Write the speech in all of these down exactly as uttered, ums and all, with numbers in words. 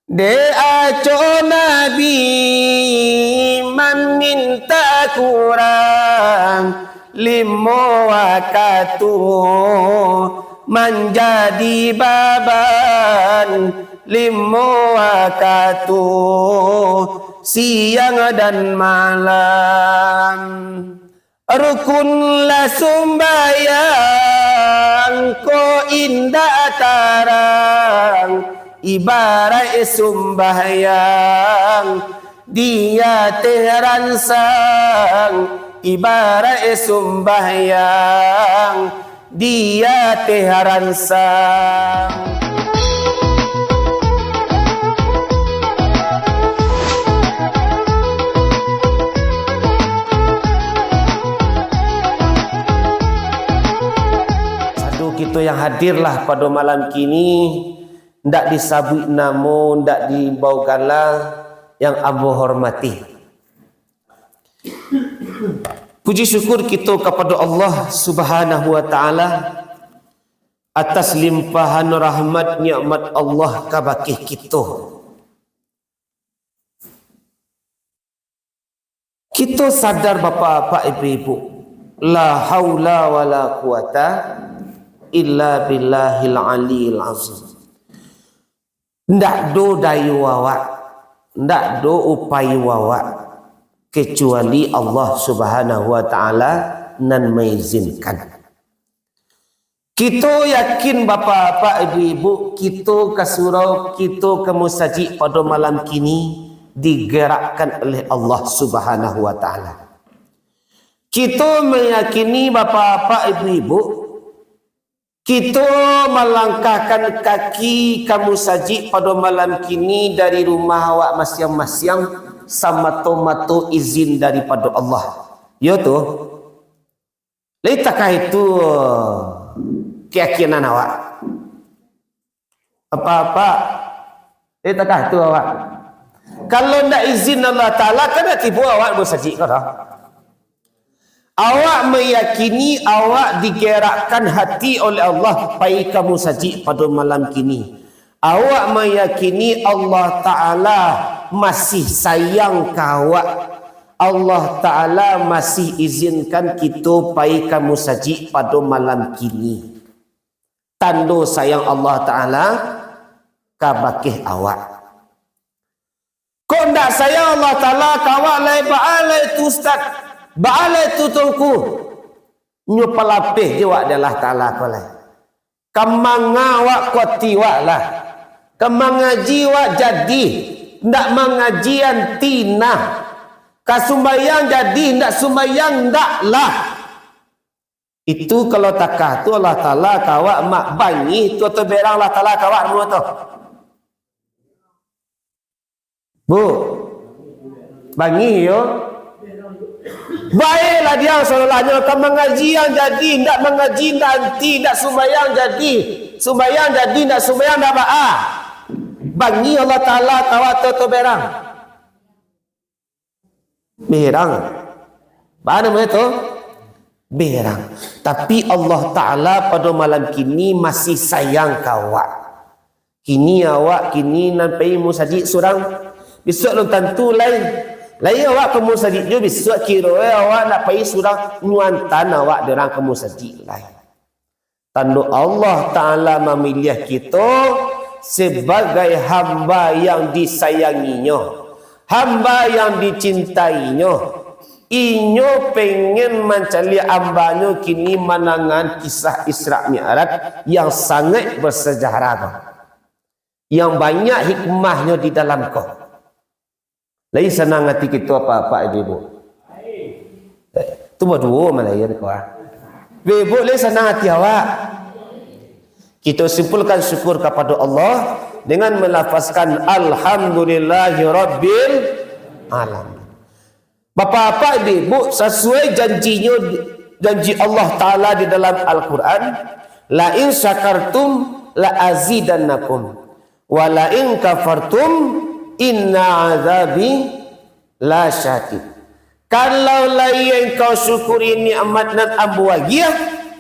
Dek acok Nabi mamintak kurang limo wakatu, manjadi baban limo wakatu, siang dan malam. Rukunlah sumbayang ko indak tarang, ibarat sumbayang di ateh ransang, ibarat sumbayang di ateh ransang. Sado kito yang hadirlah pado malam kini, ndak disabuik namo, ndak diimbau gala, yang ambo hormati. Puji syukur kito kapado Allah Subhanahu wa Ta'ala atas limpahan rahmat nikmat Allah kabake kito. Kito sadar, bapak-bapak, ibu-ibu, la haula wala quwata illa billahil aliyil azim. Ndak do dayo awak, ndak do upayo awak, kecuali Allah Subhanahu wa Ta'ala nan maizinkan. Kito yakin, bapak-bapak, ibu-ibu, kito ka surau, kito ka musajik pado malam kini digerakkan oleh Allah Subhanahu wa Ta'ala. Kito meyakini, bapak-bapak, ibu-ibu, kito malangkahkan kaki ka musajik pado malam kini dari rumah awak masiang-masiang, samato-mato izin daripado Allah. Yo tu? Lai takah itu keyakinan awak? Apak-apak, lai takah itu awak? Kalau ndak izin Allah Ta'ala, kan ndak tibo awak musajik ko doh. Awak meyakini awak digerakkan hati oleh Allah pai ka musajik pado malam kini. Awak meyakini Allah Ta'ala masih sayang ka awak. Allah Ta'ala masih izinkan kito pai ka musajik pado malam kini. Tando sayang Allah Ta'ala kabake awak. Kok ndak sayang Allah Ta'ala ka awak lai, baa lai tu ustaz? Baa lai tu tuangku? Nyo palapeh jo awak dek Allah Ta'ala ko lai. Ka manga awak kuati awak lah. Ka mangaji awak jadi, ndak mangaji anti nah. Ka sumbayang jadi, ndak sumbayang ndak lah. Itu kalau takah tu Allah Ta'ala ka awak mak bangih tu atau berang Allah Ta'ala ka awak dulu tu. Bu, bangih yo. Baiklah dia saudarahnyo, ka mangaji yang jadi, ndak mangaji ndak anti, ndak sumbayang jadi, sumbayang jadi, ndak sumbayang ndak baa. Bangih Allah Ta'ala ka awak tu atau berang. Berang. Baa namonyo tu? Berang. Tapi Allah Ta'ala pado malam kini masih sayang ka awak. Kini awak kini nan pai musajik surang. Bisuak alun tantu lai. Lai awak ka musajik jo bisuak, kiro awak ndak pai surang, nyo antaan awak dek urang ka musajik lai. Tando Allah Ta'ala mamiliah kito sabagai hamba yang disayangi-Nyo, hamba yang dicintai-Nyo. Inyo pengen mancaliak hamba-Nyo kini mandangaan kisah Isra Mi'raj yang sangaik bersejarah ko, yang banyak hikmahnyo di dalam ko. Lai sanang ati kito apak-apak, ibu-ibu? Eh, tu baduo malayan ko, ah. Ibu-ibu, lai sanang ati awak? Kito simpulkan syukur kapado Allah dengan melafazkan, "Alhamdulillahirabbil alamin." Bapak-bapak, ibu-ibu, sasuai janjinyo, janji Allah Ta'ala di dalam Al-Quran, "La in syakartum la azidannakum, wa la in kafartum inna azabi lasyadid." Kalau lai engkau syukuri nikmat nan Ambo agiah,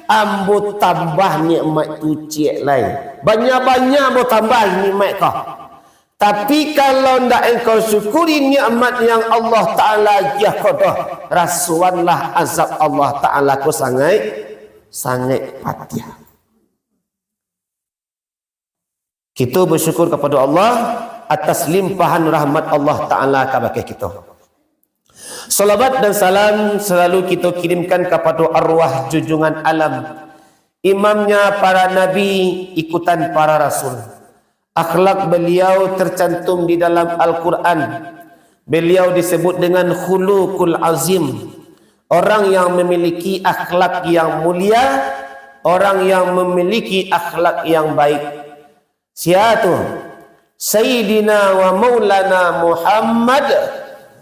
Ambo tambah nikmat tu ciek lai. Banyak-banyak Ambo tambah nikmat ko. Tapi kalau ndak engkau syukuri nikmat yang Allah Ta'ala agiah ko doh, rasoanlah azab Allah Ta'ala ko sangaik, sangaik patiah. Kito basyukur kapado Allah atas limpahan rahmat Allah Ta'ala kabake kito. Salawat dan salam salalu kito kirimkan kapado arwah junjungan alam, imamnya para nabi, ikutan para rasul. Akhlak beliau tercantum di dalam Al-Quran. Beliau disebut dengan khuluqul azim, orang yang memiliki akhlak yang mulia, orang yang memiliki akhlak yang baik. Sia tu? Sayyidina wa Maulana Muhammad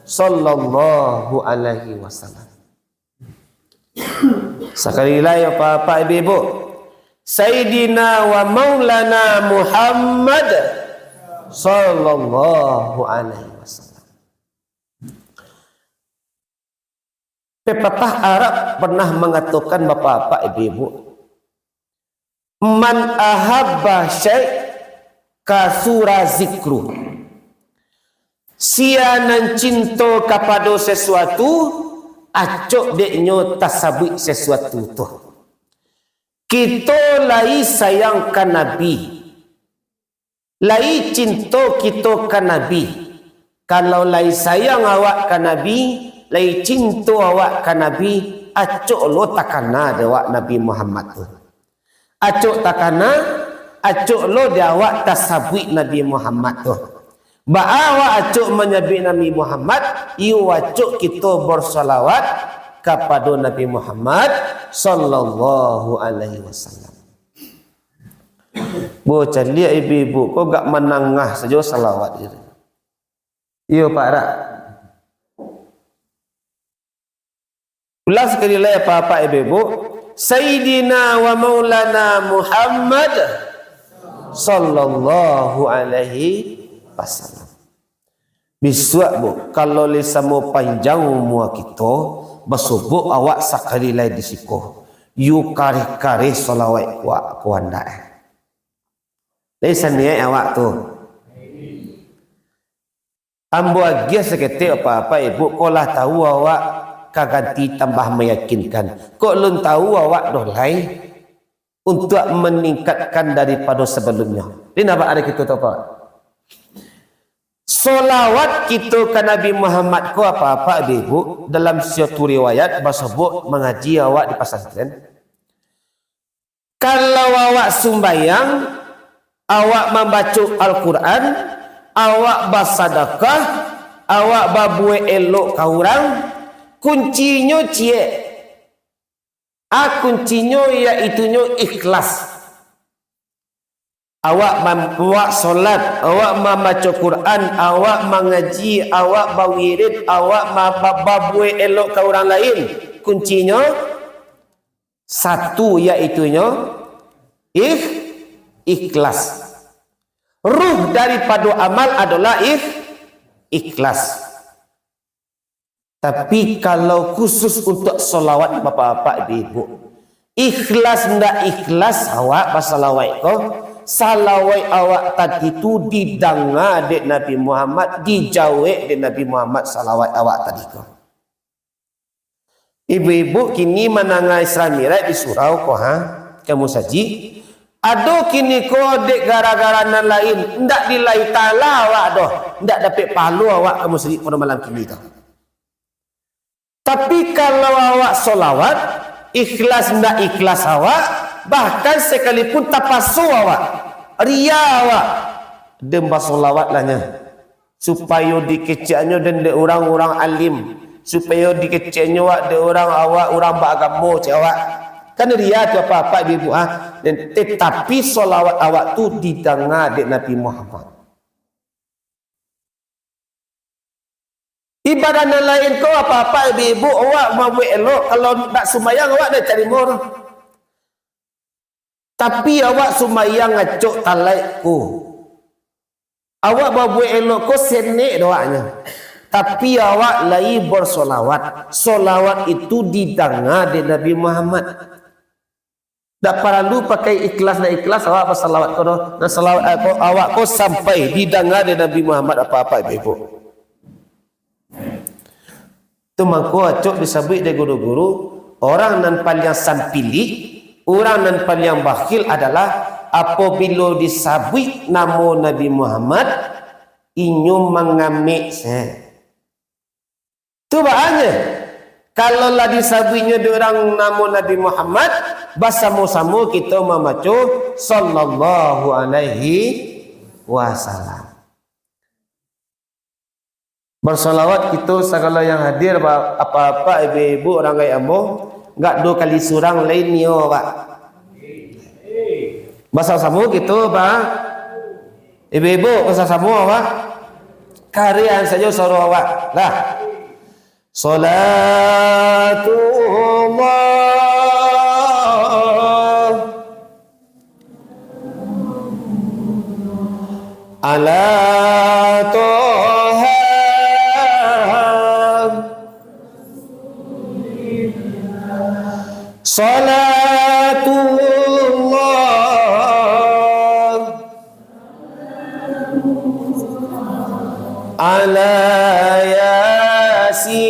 sallallahu alaihi wasallam. Sakali lai, Bapak, Ibu, Sayyidina wa Maulana Muhammad sallallahu alaihi wasallam. Pepatah Arab pernah mangatokan, Bapak-bapak, Ibu-ibu, "Man ahabba syai' kasura zikru." Sia nan cinto kapado sesuatu, acok deknyo tasabuik sesuatu tu. Kito lai sayang ka Nabi, lai cinto kito ka Nabi. Kalau lai sayang awak ka Nabi, lai cinto awak ka Nabi, acok lo takana dek awak Nabi Muhammad tu. Acok takana, acok lo dek awak tasabuik Nabi Muhammad tu. Baa awak acok manyabuik Nabi Muhammad, iyo acok kito bersalawat kapado Nabi Muhammad sallallahu alaihi wasallam. Bo, caliak ibu-ibu ko gak manangah sajo salawat gitu. Iyo, Pak, dak? Ulang sakali lai, Bapak, Ibu, Ibu. Sayyidina wa Maulana Muhammad sallallahu alaihi wasallam. Bisuak, Bu, kalau lai samo panjang umua kito, basobok awak sakali lai di siko. Yu kareh-kareh salawat kuak ko andak. Lai saniaik awak tu. Ambo agiah saketek, Bapak, Ibu, kok lah tahu awak ka ganti tambah meyakinkan. Kok lun tahu awak doh lai untuak maningkatkan daripado sabalumnyo. Di nabak ari kito tu, Pak? Solawat kito ka Nabi Muhammad ko, Bapak, Ibu, dalam suatu riwayat basobok mangaji awak di pasantren. Kalau awak sumbayang, awak mambaco Al-Quran, awak basadakah, awak babuek elok ka urang, kuncinyo ciek. A, kuncinyo yaitunyo ikhlas. Awak mam-, awak solat, awak mambaco Quran, awak mangaji, awak bawirid, awak ma-, ba-, babuek elok ka urang lain. Kuncinyo satu, yaitunyo ikh-, ikhlas. Ruh daripado amal adolah ikh-, ikhlas. Tapi kalau khusus untuak solawat, Bapak-bapak, Ibu-ibu, ikhlas ndak ikhlas awak basalawat ko, salawat awak tadi tu didanga dek Nabi Muhammad, dijawek dek Nabi Muhammad salawat awak tadi ko. Ibu-ibu kini mananga Isra Mi'raj di surau ko, ha, ka musajik. Ado kini ko dek gara-gara nan lain, ndak lillahi ta'ala awak doh, ndak dapek pahalo awak ka musajik pado malam kini tu. Tapi kalau awak solawat, ikhlas ndak ikhlas awak, bahkan sekalipun tapaso awak, riya awak, den basolawat lah nyo, supayo dikeceknyo den dek urang-urang alim, supayo dikeceknyo awak dek urang awak, urang baagamo cek awak. Kan riya tu, Bapak-bapak, Ibu-ibu, ha? Dan tetapi solawat awak tu didanga dek Nabi Muhammad. Ibadah nan lain ko, Bapak-bapak, Ibu-ibu, awak mambuek elok, kalau ndak sumbayang, awak ndak tarimo doh. Tapi awak sumbayang acok talaik ko, awak babuek elok ko senek doh awaknyo. Tapi awak lai bersolawat. Solawat itu didanga dek Nabi Muhammad. Dak paralu pakai ikhlas, dak ikhlas awak basalawat ko doh. Nah, salawat awak ko, awak ko sampai didanga dek Nabi Muhammad, apak-apak, ibu-ibu. Tu mangko acok disabuik dek guru-guru, orang nan paliang sampilik, urang nan paliang bakhil adalah apabilo disabuik namo Nabi Muhammad, inyo mangamek se. Tu baanyo, kalau lah disabuiknyo dek urang namo Nabi Muhammad, basamo-samo kito mamaco sallallahu alaihi wasallam. Bersolawat kito sagalo yang hadir, ba-, apak-apak, ibu-ibu, urang gaek ambo, gak duo kali surang lain nio, Pak. Basamo-samo kito, Pak. Ibu-ibu, basamo-samo, Pak. Karian sajo suaro awak. Lah. Salatullah ala Toha. Salatullah ala Yasin.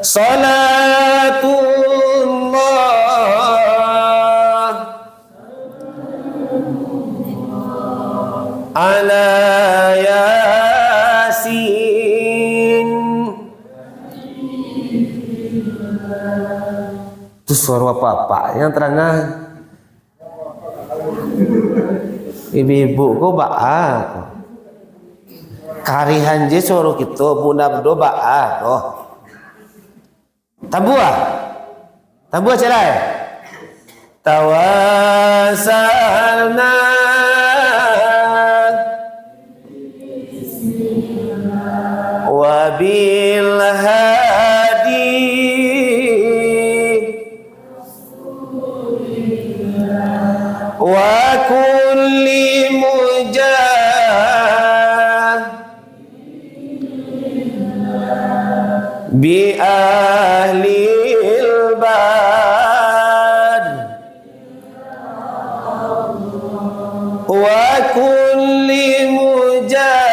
Salatullah ala Yasin. Tu suaro apak-apak yang tadangan. Ibu-ibu ko baa ko. Karihan je suaro kito, bunda bedo baa ko. Tambua. Tambua calai. Tawasalna wa bil hadi wa kulli mujah bi ahlil bad wa kulli mujah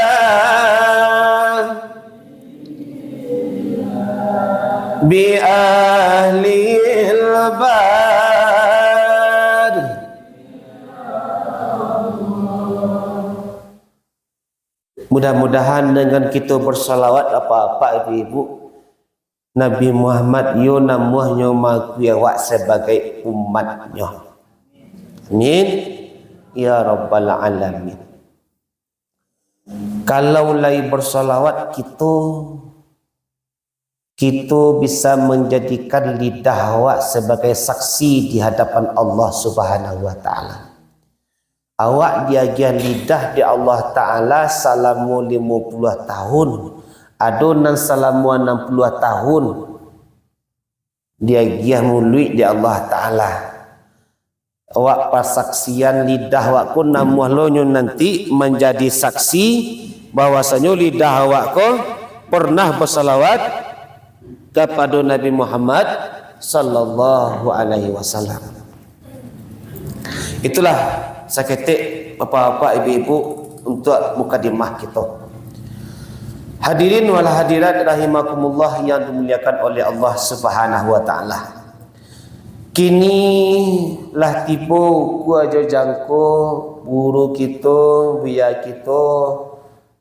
bi ahlil bad. Mudah-mudahan dengan kito bersalawat, apak-apak, ibu-ibu, Nabi Muhammad yo namuahnyo mangakui awak sabagai umatnyo. Amin. Ya Rabbal Alamin. Kalau lai bersalawat kito, kito bisa manjadikan lidah awak sabagai saksi di hadapan Allah Subhanahu wa Ta'ala. Awak diagiah lidah dek Allah Ta'ala salamo limo puluah tahun, ado nan salamo anam puluah tahun diagiah muluik dek Allah Ta'ala. Awak pasaksian lidah awak ko namuah lo nyo nanti manjadi saksi bahwasanyo lidah awak ko pernah basalawat kapado Nabi Muhammad sallallahu alaihi wasallam. Itulah saketek bapak-bapak, ibu-ibu, untuak mukadimah kito. Hadirin wal hadirat rahimakumullah yang dimuliakan oleh Allah Subhanahu wa Ta'ala. Kini lah tibo ukua jo jangko guru kito, buya kito,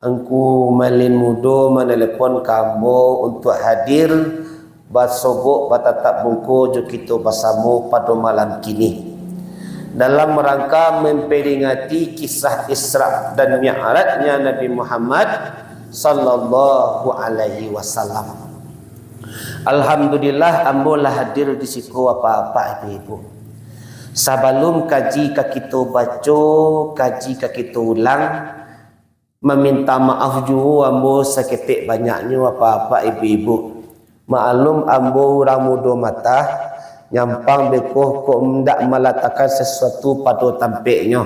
Angku Malin Mudo manelepon ka ambo untuak hadir basobok batatap muko jo kito basamo pado malam kini, dalam rangka memperingati kisah Isra dan Mi'rajnya Nabi Muhammad sallallahu alaihi wasallam. Alhamdulillah, ambo lah hadir di siko, bapak-bapak, ibu-ibu. Sabalum kaji ka kito baco, kaji ka kito ulang, maminta maaf juo ambo saketek banyaknyo, bapak-bapak, ibu-ibu. Maklum, ambo urang mudo matah, nyampang beko kok ndak malatakan sasuatu pado tampeknyo.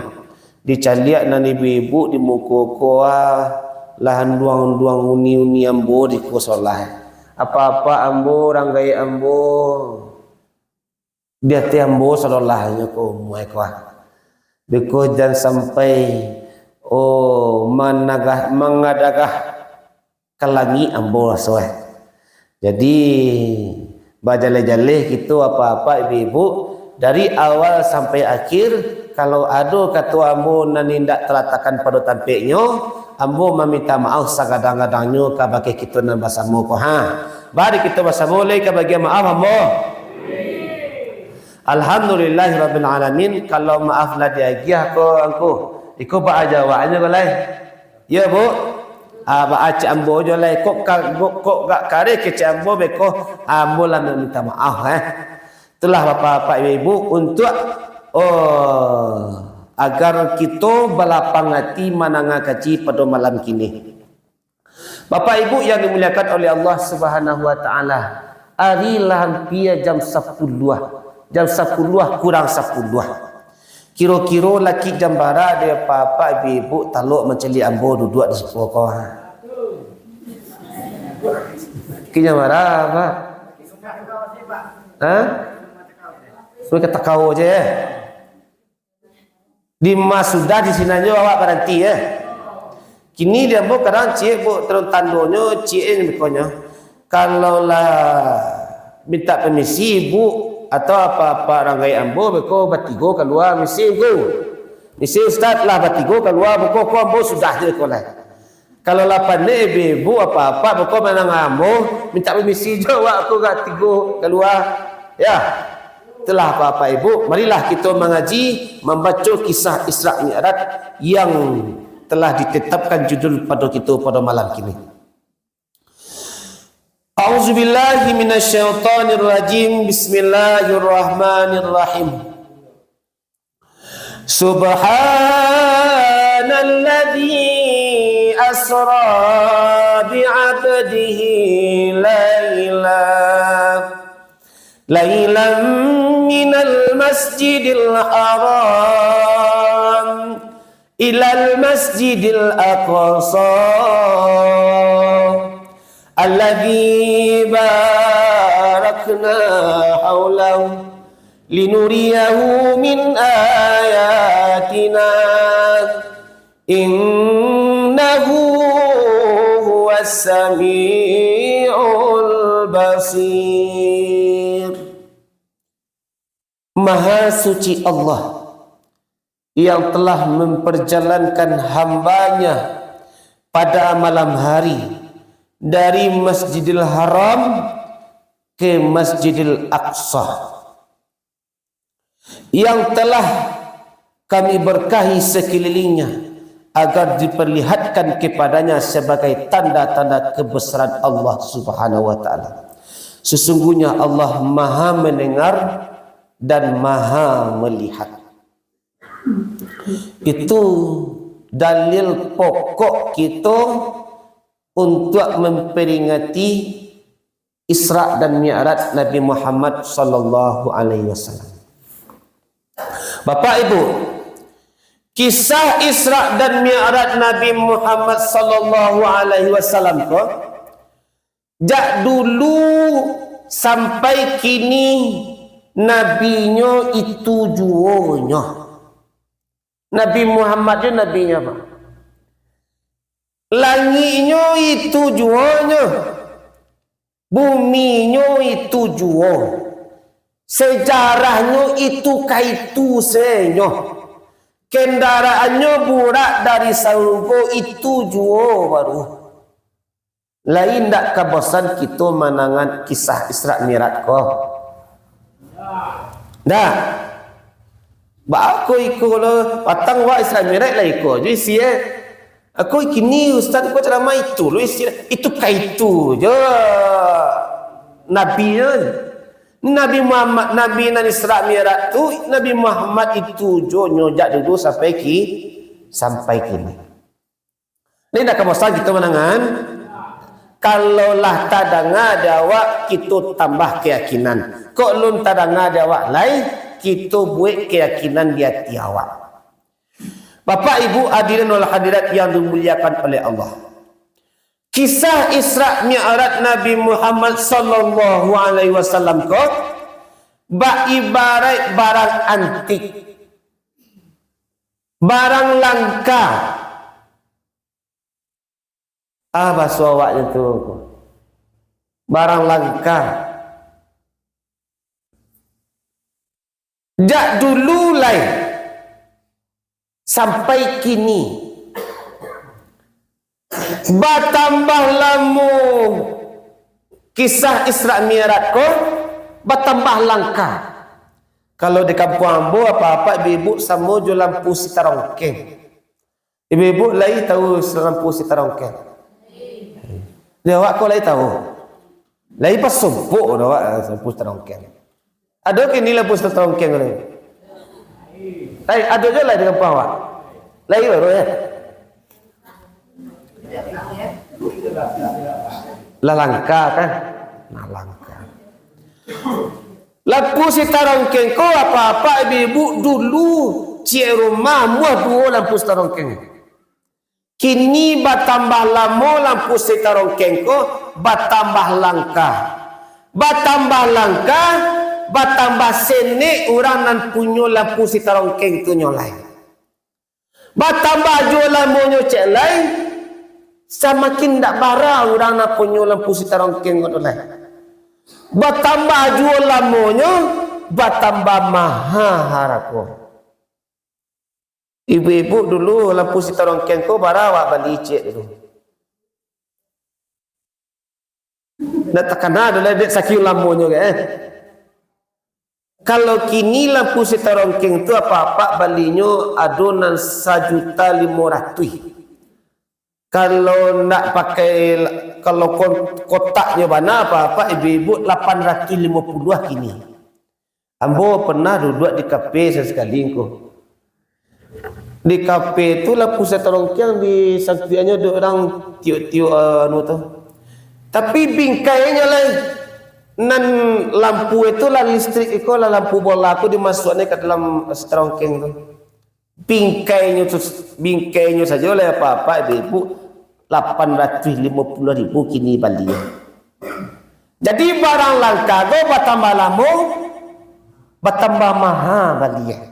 Dicaliak nan ibu-ibu di muko ko, ah, lah anduang-anduang uni-uni ambo di ko solah. Apa-apa ambo, urang gaek ambo, di ateh ambo sadolah nyo ko, muai ko ah. Beko jan sampai, oh, managah, mangadagah ka langik ambo raso eh. Jadi, bajaleh-jaleh kito apak-apak, ibu-ibu, dari awal sampai akhir, kalau ado kato ambo nan indak talatakan pado tampeknyo, ambo maminta maaf sagadang-gadangnyo kabake kito nan basamo ko, ha. Bari kito basamo lai ka bagian maaf ambo. Alhamdulillahirabbil alamin, kalau maaf lah diagiah ko angku, iko baa jawabnyo ko lai. Yo, Bu. Ah, baa cek ambo jo lai. Kok ka-, kok, kok gak kareh kecek ambo beko, ambo lah minta maaf, eh. Itulah bapak-bapak ibu-ibu, untuak, oh, agar kito balapang ati mandanga kaji pado malam kini. Bapak Ibu yang dimuliakan oleh Allah Subhanahu wa Ta'ala, ari lah ampia jam sapuluah, jam sapuluah kurang sapuluah. Kiro-kiro lakik jam bara dek bapak Ibu talok mancaliak ambo duduak di siko ko, ha. Lakik jam bara, Pak? Ha? Sudah ka takao je, eh. Di ma sudah di sinan jo awak baranti, eh. Kini di ambo kadang ciek, Bu, tandonyo ciek, eh, bikonyo. Kalau lah minta permisi, Bu, atau apa-apa urang gaek ambo, beko batigo kalua misi, Bu. Misi Ustaz lah batigo kalua, beko ko ambo sudah je ko lah. Kalau lah pandai ibu-ibu apak-apak, beko mandanga ambo, minta permisi jo awak ko gak tigo kalua. Ya. Itulah apak-apak ibu, marilah kito mangaji, mambaco kisah Isra Mi'raj yang telah ditetapkan judul pado kito pado malam kini. A'udzubillahi minasyaitonirrajim. Bismillahirrahmanirrahim. Subhanalladzi asra bi'abdihi laila, lailan minal masjidil haram ilal masjidil aqsa, alladzi barakna haulahu, linuriyahu min ayatina, innahu huwas sami'ul basir. Maha suci Allah yang telah memperjalankan hamba-Nya pada malam hari dari Masjidil Haram ke Masjidil Aqsa, yang telah Kami berkahi sekelilingnya, agar diperlihatkan kepadanya sebagai tanda-tanda kebesaran Allah Subhanahu wa Ta'ala. Sesungguhnya Allah Maha Mendengar dan Maha Melihat. Itu dalil pokok kito untuak memperingati Isra dan Mi'raj Nabi Muhammad sallallahu alaihi wasallam. Bapak Ibu, kisah Isra dan Mi'raj Nabi Muhammad sallallahu alaihi wasallam ko, jak dulu sampai kini nabinyo itu juonyo. Nabi Muhammad tu nabinyo, Pak. Langiknyo itu juonyo, buminyo itu juo, sejarahnyo itu ka itu senyo, kendaraannyo burak dari sarugo itu juo baru. Lai ndak ka bosan kito mandangan kisah Isra Mi'raj ko? Ndak. Baa ko iko lo, patang wak Isra Mi'raj lah iko jo isi, eh. Ako kini ustaz ko ceramah itu lo isi, itu ka itu jo Nabi nyo. Nabi Muhammad, Nabi nan Isra Mi'raj tu, Nabi Muhammad itu jo nyo jak dulu sampai ki-, sampai kini. Ni ndak ka bosan kito mandangan. Kalau lah tadanga di awak, kito tambah keyakinan. Kok lun tadanga di awak lai, kito buek keyakinan di ati awak. Bapak, Ibu, hadirin wal hadirat yang dimuliakan oleh Allah. Kisah Isra Mi'raj Nabi Muhammad sallallahu alaihi wasallam ko baibaraik barang antik, barang langka. Ah, baso awaknyo tu, barang langka. Jak dulu lai sampai kini, batambah lamo kisah Isra Mi'raj ko, batambah langka. Kalau di kampuang ambo, apak-apak ibu-ibu samo jo lampu sitarongkeng. Ibu-ibu lai tahu lampu sitarongkeng? Di awak ko lai tahu? Lai pasumpuk awak lampu sitarongkeng. Ado kini lampu sitarongkeng lai? Lai, ado jo lai di kampuang awak? Lai baru, yo? Lah langka, kan? Nah, langka. Lampu sitarongkeng ko, apak-apak ibu-ibu, dulu ciek rumah amuah duo lampu sitarongkeng. Kini batambah lamo lampu sitarongkeng ko, batambah langka. Batambah langka, batambah senek urang nan punyo lampu sitarongkeng tu nyo lai. Batambah juo lamonyo ciek lai, samakin ndak bara urang nan punyo lampu sitarongkeng ko tu lai. Batambah juo lamonyo, batambah maha harago. Ibu-ibu dulu lampu sitarongkeng ko bara awak bali ciek dulu? Ndak takana doh lai, dek saking lamonyo, kan? Kalau kini lampu sitarongkeng tu apak-apak balinyo ado nan sajuta limo ratuih. Kalau ndak pakai, kalau kon-, kotaknyo bana apak-apak ibu-ibu, lapan ratuih limo puluah kini. Ambo pernah duduak di kafe sasekali ko. Di kafe tu lampu sitarongkeng di sangkuikannyo dek urang tiok-tiok, anu tu. Tapi bingkainyo lai, nan lampu itu lah listrik iko lah lampu bola ko dimasuakkan ka dalam sitarongkeng tu. Bingkainyo tu, bingkainyo sajo lai apak-apak ibu-ibu, lapan ratuih limo puluah ribu kini bali. Jadi, barang langka ko batambah lamo, batambah maha bali.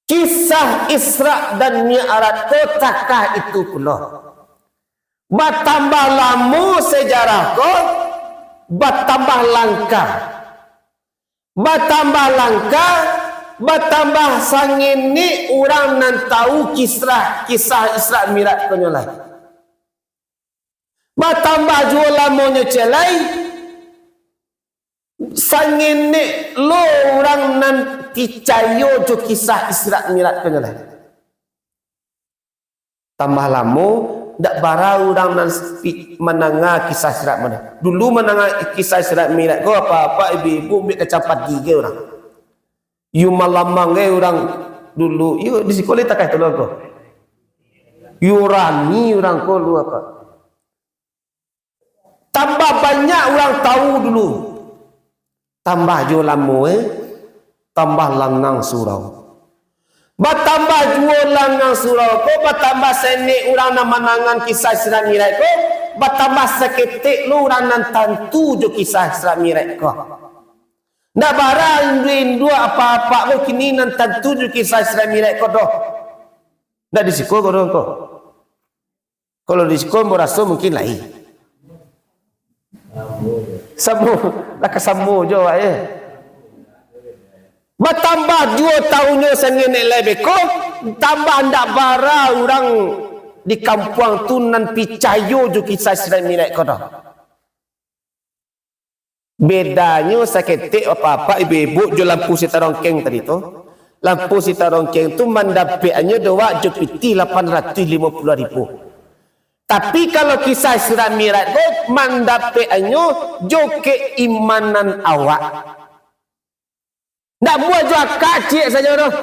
Kisah Isra dan Mi'raj ko takah itu pulo. Batambah lamo sejarah ko, batambah langka. Batambah langka, batambah sangenek urang nan tahu kisah, kisah Isra Mi'raj ko nyo lai. Batambah juo lamonyo ciek lai, sangenek lo urang nan picayo jo kisah Isra Mi'raj ko nyo lai. Tambah lamo, ndak bara urang nan pi-, mandanga kisah Isra Mi'raj. Dulu mandanga kisah Isra Mi'raj ko, apak-apak, ibu-ibu, ambiak kacang padi gai urang. Iyo malamang gai urang dulu. Iyo, di siko lai takah itu lo ko. Iyo rami urang ko lu apak. Tambah banyak urang tahu dulu. Tambah juo lamo, eh, tambah langang surau. Batambah juo langang surau ko, batambah senek urang nan mandangan kisah Isra Mi'raj ko, batambah saketek lo urang nan tantu jo kisah Isra Mi'raj ko. Ndak bara induak-induak apak-apak ko kini nan tantu jo kisah Isra Mi'raj ko doh. Ndak di siko ko doh ko. Kalau di siko ambo raso mungkin lain. Samo, lah ka samo jo awak, eh. Batambah juo tahunnyo sangenek lai beko, tambah ndak bara urang di kampuang tu nan picayo jo kisah Isra Mi'raj ko doh. Bedanyo saketek, apak-apak, ibu-ibu, jo lampu sitarongkeng tadi tu. Lampu sitarongkeng tu mandapekannyo dek awak jo pitih lapan ratuih limo puluah ribu. Tapi, kalau kisah Isra Mi'raj ko, mandapekannyo jo keimanan awak. Ndak buah jo aka ciek sajo doh.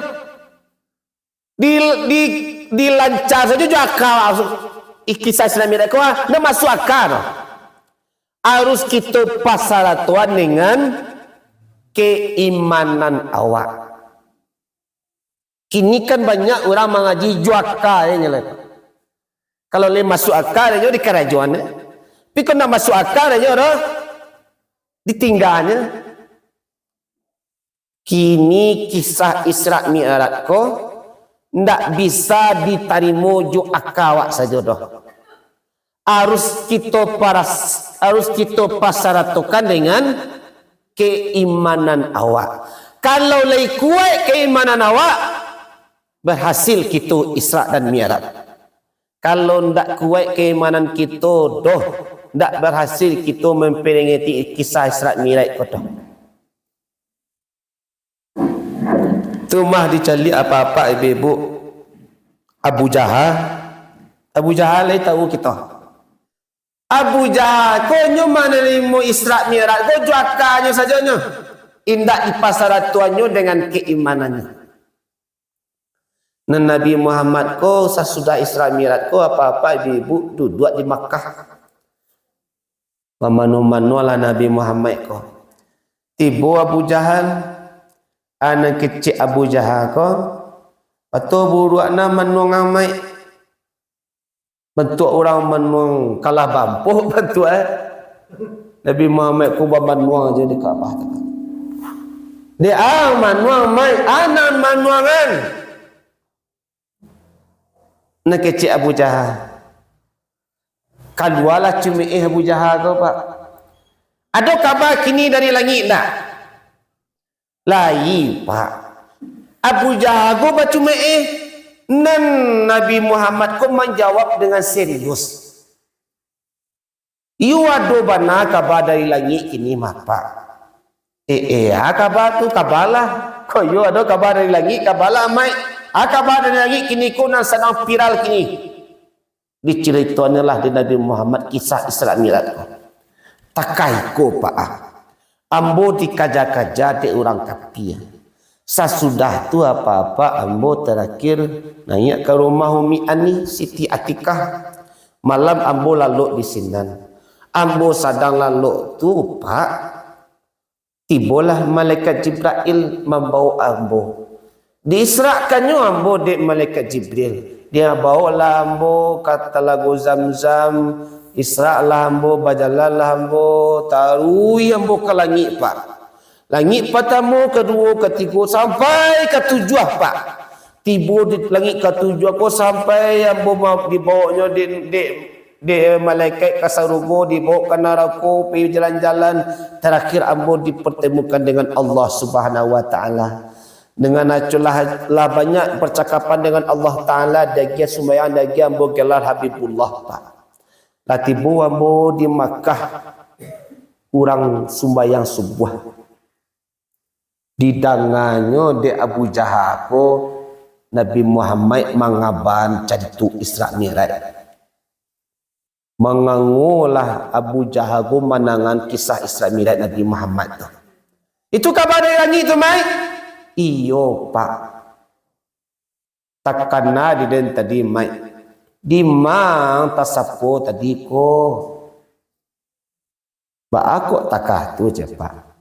Di, di, dilanca sajo jo aka langsung. Ih, kisah Isra Mi'raj ko, ah, ndak masuak aka doh. Harus kito pasaratoan dengan keimanan awak. Kini kan banyak urang mangaji jo aka, yo, nyo lai. Kalau lai masuak aka, nyo dikarajoan, eh. Tapi kalau ndak masuak aka, nyo doh ditingganyo. Kini kisah Isra Mi'raj ko ndak bisa ditarimo jo aka awak sajo doh. Harus kito paras-, harus kito pasaratokan dengan keimanan awak. Kalau lai kuaik keimanan awak, berhasil kito Isra dan Mi'raj. Kalau ndak kuaik keimanan kito doh, ndak berhasil kito memperingati kisah Isra Mi'raj ko doh. Tu mah dicaliak apak-apak, ibu-ibu, Abu Jahal. Abu Jahal lai tahu kito. Abu Jahal ko nyo manarimo Isra Mi'raj ko jo akanyo sajo nyo. Indak dipasaratuannyo dengan keimanannyo. Nan Nabi Muhammad ko sasudah Isra Mi'raj ko, apak-apak, ibu-ibu, duduak di Makkah. Mamanu-manulah Nabi Muhammad ko. Tibo Abu Jahal, anak kecek Abu Jahal ko, pato buruak nan manuang amaik. Bantuak urang manuang kalah bampoh bantuak, eh. Nabi Muhammad ko bamanuang jo di Ka'bah tu. Dek ang manuang amaik, anan manuangan. Nan kecek Abu Jahal. Kalualah cumeeh Abu Jahal ko, Pak. Ado kaba kini dari langik ndak? Lai, Pak. Abu Jahal ko bacumeeh. Nan Nabi Muhammad ko manjawab dengan serius. Iyo ado bana kaba dari langik kini mah, Pak. Eh, eh, a kaba tu, kabalah. Ko iyo ado kaba dari langik, kabalah, Maik. A kaba dari langik kini ko nan sadang viral kini. Dicaritonnyo lah di Nabi Muhammad kisah Isra Mi'raj ko. Takai ko, Pak, ah. Ambo dikaja-kaja dek urang kapia. Sasudah tu apak-apak ambo tarakhir naiak ka rumah Umi Ani, Siti Atikah. Malam ambo lalok di sinan. Ambo sadang lalok tu, Pak, tibolah malaikat Jibrail mambaok ambo. Diisrakannyo ambo dek malaikat Jibril. Dia baoklah ambo ka Talago Zamzam, israklah ambo, bajalanlah ambo, taruih ambo ka langik, Pak. Langik patamo, kaduo, katigo, sampai ka tujuah, Pak. Tibo di langik ka tujuah ko, sampai ambo ma-, dibaoknyo dek, dek, dek malaikat ka sarugo, dibaok ka narako, pai jalan-jalan. Tarakhir ambo dipertemukan dengan Allah Subhanahu wa Ta'ala. Dengan aculah lah banyak percakapan dengan Allah Ta'ala, diagiah sumbayang, diagiah ambo gelar Habibullah, Pak. Lah tibo ambo di Makkah, urang sumbayang subuah. Didanganyo dek Abu Jahal ko, Nabi Muhammad mangaban carito Isra Mi'raj. Mangangolah Abu Jahal ko mandangan kisah Isra Mi'raj Nabi Muhammad tu. Itu kaba dari langik tu, Maik? Iyo, Pak. Takana di den tadi, Maik. Dima ang tasapo tadi ko? Baa kok takah tu, jar, Pak?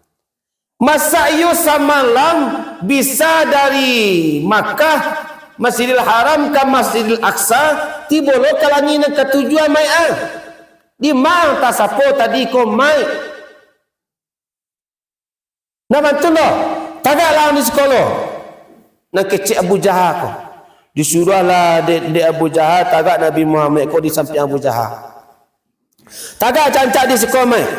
Masa iyo samalam bisa dari Makkah, Masjidil Haram ka Masjidil Aqsa, tibo lo ka langik nan katujuah, Maik, ah? Dima ang tasapo tadi ko, Maik? Nah, bantuan lo, tagaklah di siko lo. Nan kecek Abu Jahal ko. Disuruahlah dek, dek Abu Jahal, tagak Nabi Muhammad ko di sampiang Abu Jahal. Tagak rancak di siko, Maik.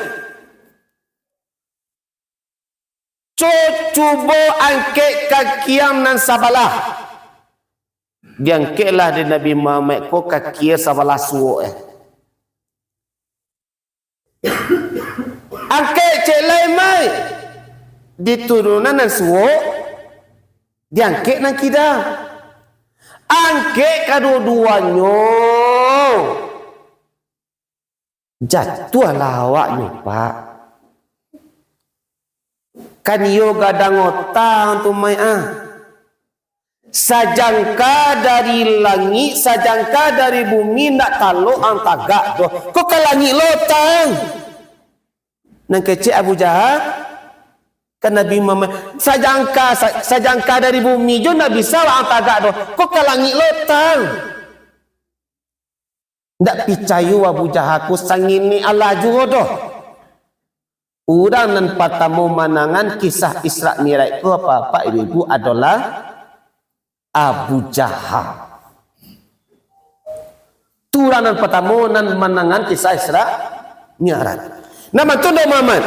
Co-, cubo angkek kaki ang nan sabalah. Diangkeklah dek Nabi Muhammad ko kaki sabalah suok, eh. Angkek ciek lai, Maik. Diturunan nan suok, diangkek nan kida. Angkek kaduo-duonyo. Jatuahlah awaknyo, Pak. Kan iyo gadang otang tu, Maik, ah. Sajangka dari langik, sajangka dari bumi, ndak talok ang tagak doh. Ko ka langik lo otang? Nan kecek Abu Jahal, kan Nabi Muhammad, sajangka, sa-, sajangka dari bumi jo ndak bisa ang tagak doh. Ko ka langik lo otang? Ndak picayo Abu Jahal ko sangini Allah juo doh. Urang nan patamo manangan kisah Isra Mi'raj ko, Bapak Ibu, adolah Abu Jahal. Tu urang nan patamo nan manangan kisah Isra Mi'raj. Nah, mantun dah Muhammad.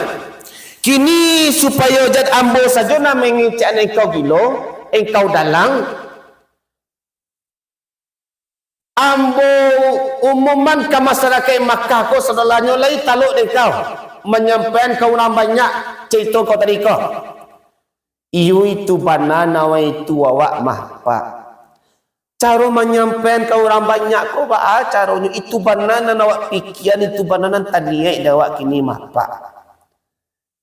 Kini supayo jan ambo sajo nan mangecek engkau gilo, engkau dalang. Ambo umuman ka masarakaik Makkah ko, sadolahnyo lai talok dek kau, manyampaian ka urang banyak carito kau tadi ko. Iyo itu bana nan itu awak mah, Pak. Caro manyampaian ka urang banyak ko baa caronyo, itu bana nan awak pikian, itu bana nan taniaik dek awak kini mah, Pak.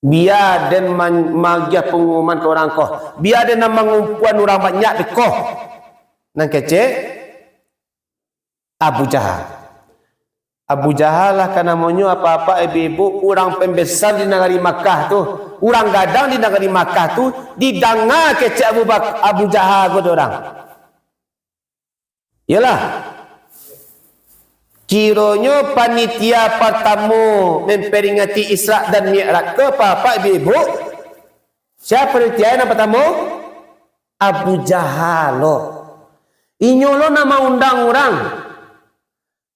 Bia den man-, magiah pangumuman ka urang ko. Bia den nan mangumpuan urang banyak di ko. Nan kecek, Abu Jahal. Abu Jahal lah ka namonyo, apak-apak, ibu-ibu, urang pambesar di nagari Makkah tu, urang gadang di nagari Makkah tu, didanga kecek Abu Bak-, Abu Jahal ko dek urang. Iyolah. Kironyo panitia partamo memperingati Isra dan Mi'raj ko, apak-apak, ibu-ibu. Sia panitia nan partamo? Abu Jahal lo. Inyo lo nan maundang urang.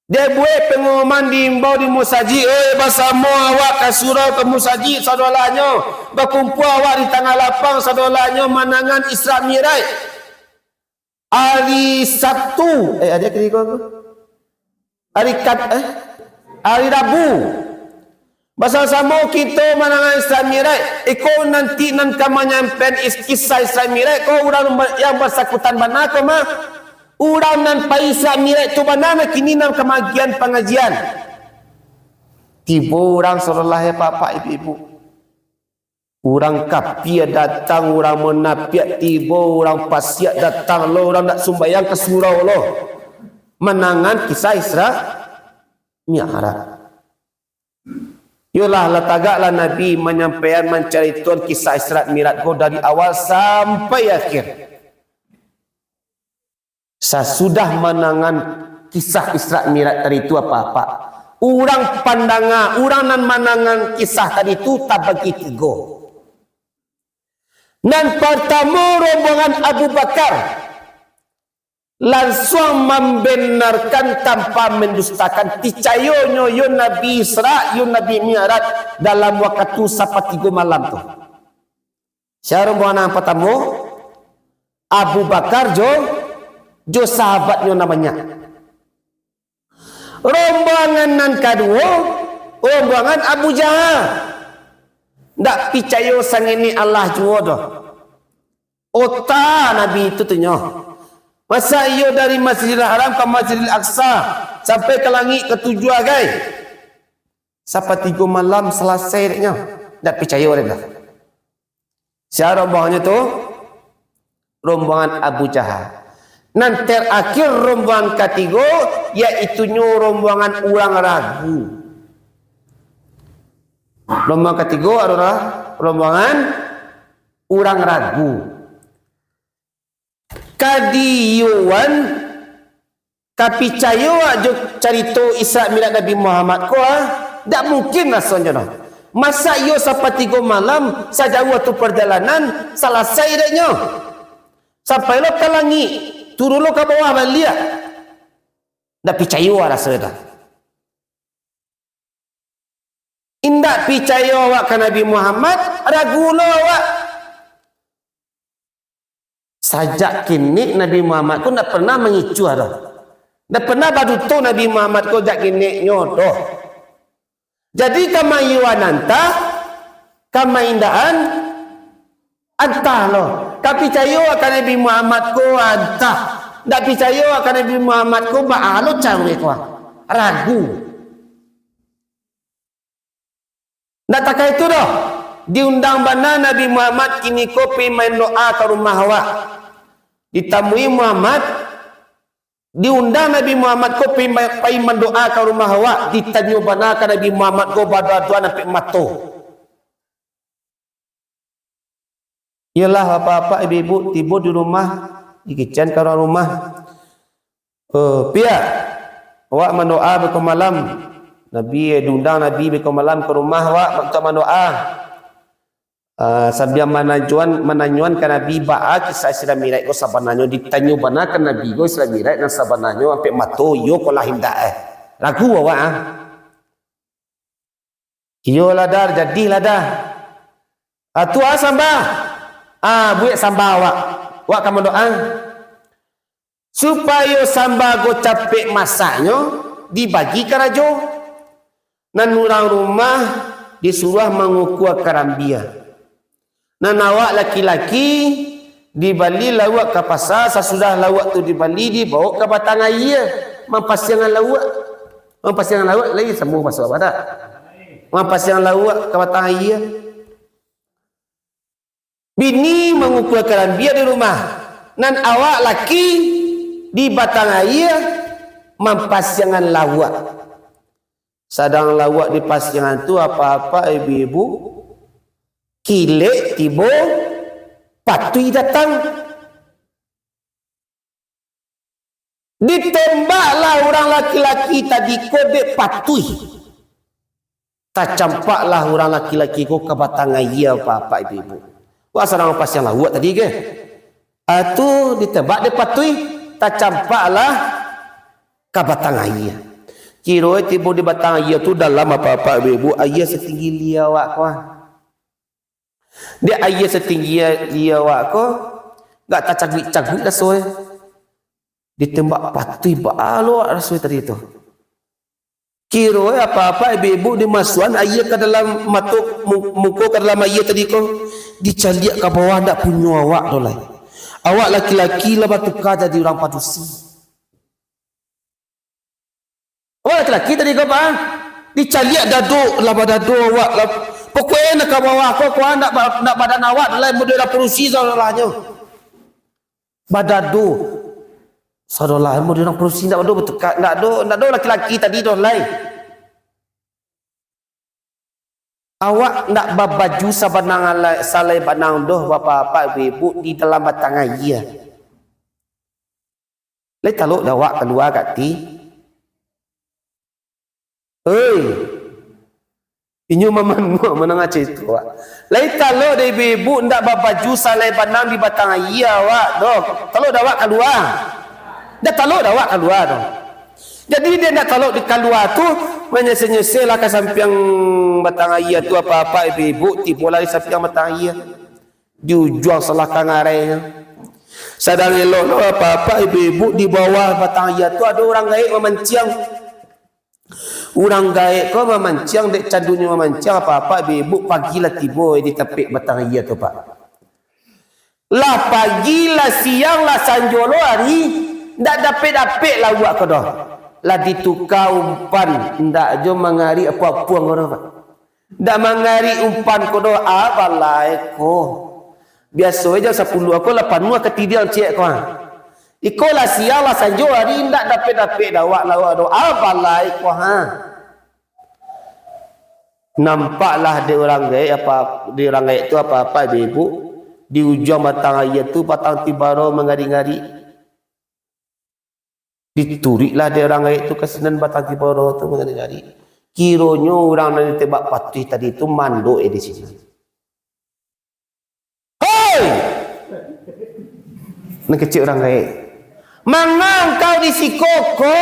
Dia buek pangumuman, diimbau di musajik, "Oi, basamo awak ka surau, ka musajik, sadolahnyo. Bakumpua awak di tangah lapang, sadolahnyo manangan Isra Mi'raj." Ari Sabtu, eh, ari kini ko apo? Ari Kad-, eh, ari Rabu. Basamo-samo kito manangan Isra Mi'raj. Iko nanti nan ka manyampaian is-, kisah Isra Mi'raj ko urang ba-, yang basangkutan bana ko mah. Urang nan pai Isra Mi'raj tu bana, nah kini nan ka magiahan pangajian. Tibo urang, saudara, ya, bapak, ibu-ibu. Urang kapia datang, urang munapiak tibo, urang pasiak datang lo, urang ndak sumbayang ka surau lo. Manangan kisah Isra Mi'raj. Yolah, lah tagaklah Nabi manyampaian, mancaritoan kisah Isra Mi'raj ko dari awal sampai akhir. Sasudah manangan kisah Isra Mi'raj tadi tu, apak-apak, urang pandanga, urang nan manangan kisah tadi tu tabagi tigo. Nan partamo, rombongan Abu Bakar lansuang mambenarkan tanpa mandustakan, picayonyo yo Nabi Isra, yo Nabi Mi'raj dalam wakatu sapatigo malam tu. Sia rombongan nan partamo? Abu Bakar jo, jo sahabatnyo nan banyak. Rombongan nan kaduo, rombongan Abu Jahal. Ndak picayo sangini Allah juo doh. Ota Nabi itu tu nyo. Masa iyo dari Masjidil Haram ka Masjidil Aqsa, sampai ka langik katujuah gai, sapatigo malam salasai dek nyo? Ndak picayo dek nyo. Sia rombongannyo tu? Rombongan Abu Jahal. Nan terakhir, rombongan katigo, yaitunyo rombongan urang ragu. Rombongan katigo adalah rombongan urang ragu. Ka di iyo wan, ka picayo awak jo carito Isra Mi'raj Nabi Muhammad ko, ah? Dak mungkin rasonyo doh. Masa iyo sapatigo malam, sajauah tu parjalanan, salasai dek nyo? Sampai lo ka langik, turun lo ka bawah baliak. Dak picayo raso doh. Indak picayo awak ka Nabi Muhammad, ragu lo awak. Sajak kenek Nabi Muhammad ko ndak pernah mangicuah doh. Ndak pernah baduto Nabi Muhammad ko jak keneknyo doh. Jadi, kamayoan antah, kamaindahan antah lo. Ka picayo ka Nabi Muhammad ko antah. Ndak picayo ka Nabi Muhammad ko, baa lo caro ko. Ragu. Ndak takai tu doh, diundang bana Nabi Muhammad kiniko pai mandoa ka rumah awak. Ditamui Muhammad, diundang Nabi Muhammad ko pai ma-, pai mandoa ka rumah awak, ditanyo bana ka Nabi Muhammad ko badoa-doa ampek mato. Iyolah, bapak-bapak, ibu-ibu, tibo di rumah, dikecekan ka urang rumah. "Oh, Piak, Awak mandoa beko malam. Nabi, eh, diundang Nabi beko malam ka rumah awak untuak mandoa. Ah, sambia mananyoan, mananyoan ka Nabi, baa kisah Isra Mi'raj ko sabananyo, ditanyo bana ka Nabi ko Isra Mi'raj nan sabananyo, ampek mato, iyo ko lah indak, eh. Ragu awak, ah. Iyo lah, Dar, jadilah, Dar. Ah, tu, ah, samba. Ah, buek samba awak. Awak ka mandoa. Supayo samba ko capek masaknyo, dibagi karajo. Nan urang rumah disuruah mangukua karambia. Nan awak laki-laki dibali lauak ka pasa, sasudah lauak tu dibali, dibaok ka batang aia, mampasiangan lauak. Mampasiangan lauak lai samo baso apo tak? Mampasiangan lauak ka batang aia. Bini mangukua karambia di rumah, nan awak laki di batang aia mampasiangan lauak. Sadang lauak dipasiangan tu, apak-apak, ibu-ibu, kilek tibo patuih datang. Ditembaklah urang laki-laki tadi ko dek patuih. Tacampaklah urang laki-laki ko ka batang aia, apak-apak, ibu-ibu. Wah, sadang pasiang lauak tadi ko. Ah, tu ditembak dek patuih, tacampaklah ka batang aia. Kiro tibo di batang aia tu dalam, apak-apak, ibu-ibu, aia satinggi lia awak ko. Dek aia satinggi lia awak ko, agak tacaguik-caguik raso e. Ditembak patuih baa lo awak raso e tadi tu. Kiro e apak-apak, ibu-ibu, dimasuakan aia ka dalam mato, mu-, muko ka dalam aia tadi ko, dicaliak ka bawah, ndak punyo awak doh lai. Awak laki-laki lah batuka jadi urang padusi. Awak laki-laki tadi ko, Pak, dicaliak dado, lah badado awak lah. Pokoknyo nak ka bawah ko, ko ndak ba-, ndak badan awak doh lai, model urang padusi saolah-olahnyo. Badado. Saolah-olah model urang padusi, ndak ado batuka, ndak ado, ndak ado laki-laki tadi doh lai. Awak ndak babaju sabanang alai, salai banang doh, bapak-bapak, ibu-ibu, di dalam batang aia. Lai talok dek awak kalua ka ati? Oi. Inyo mamanuak mandanga carito awak. Lai talok dek ibu-ibu ndak babaju salai banang di batang aia awak doh. Talok dek awak kalua? Ndak talok dek awak kalua doh. Jadi, dek ndak talok di kalua tu, manyaseh-nyasehlah ka sampiang batang aia tu, apak-apak, ibu-ibu, tibolah di sampiang batang aia. Di ujuang salah ka ngarainyo. Sadang elok lo, apak-apak, ibu-ibu, di bawah batang aia tu ado urang gaek mamanciang. Urang gaek ko mamanciang, dek candunyo mamanciang, apak-apak, ibu-ibu, pagi lah tibo di tapek batang aia tu, Pak. Lah pagi, lah siang, lah sanjo lo ari, ndak dapek-dapek lauak ko doh. Lah dituka umpan, ndak jo mangarik apuang-apuang ko doh, Pak. Ndak mangarik umpan ko doh, a balai ko. Biaso e jam sapuluah ko lah panuah katidiang ciek ko, ha. Iko lah siang, lah sanjo ari, ndak dapek-dapek dek awak lauak doh, a balai ko, ha. Nampaklah dek urang gaek apa, dek urang gaek tu apak-apak, ibu-ibu, di ujuang batang aia tu batang tibaro mangarik-ngarik. Dituruiklah dek urang gaek tu ka sinan batang tibaro tu mangarik-ngarik. Kironyo urang nan ditembak patuih tadi tu mandok e di sinan. Hoi! Nan kecek urang gaek. Manga kau di siko ko?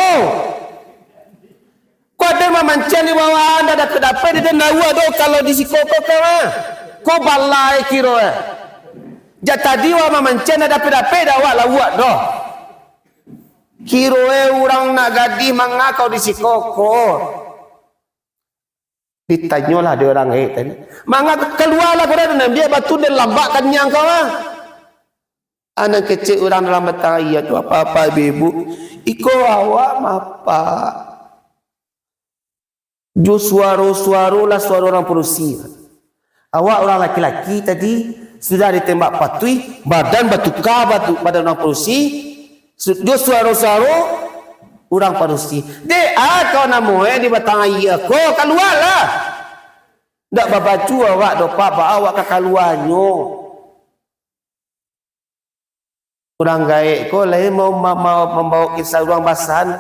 Ko ado mamanciang di bawah, ndak dapek-dapek, dek ndak lauak doh kalau di siko ko, kau, ah. Ko balai kiro e. Jak tadi awak mamanciang ndak dapek-dapek, dek awak lauak doh. Kiro e urang nak gadih, manga kau di siko ko? Ditanyolah dek urang gaek tadi. Manga, kalualah kau dari nan biak batu, dek lambak kaniang kau, ah. Anak kecek urang dalam batang aia tu, apak-apak, ibu-ibu. Iko awak mapak. Jo suaro-suaro lah suaro urang padusi. Awak urang laki-laki tadi sudah ditembak patuih, badan batuka batu, badan urang padusi, su-, jo suaro-suaro urang padusi. Dek a kau namo e di batang aia ko, kalualah. Ndak babaju awak doh, Pak, baa awak ka kaluanyo. Urang gaek ko lai mau ma-, ma-, mambaok kisah urang basan.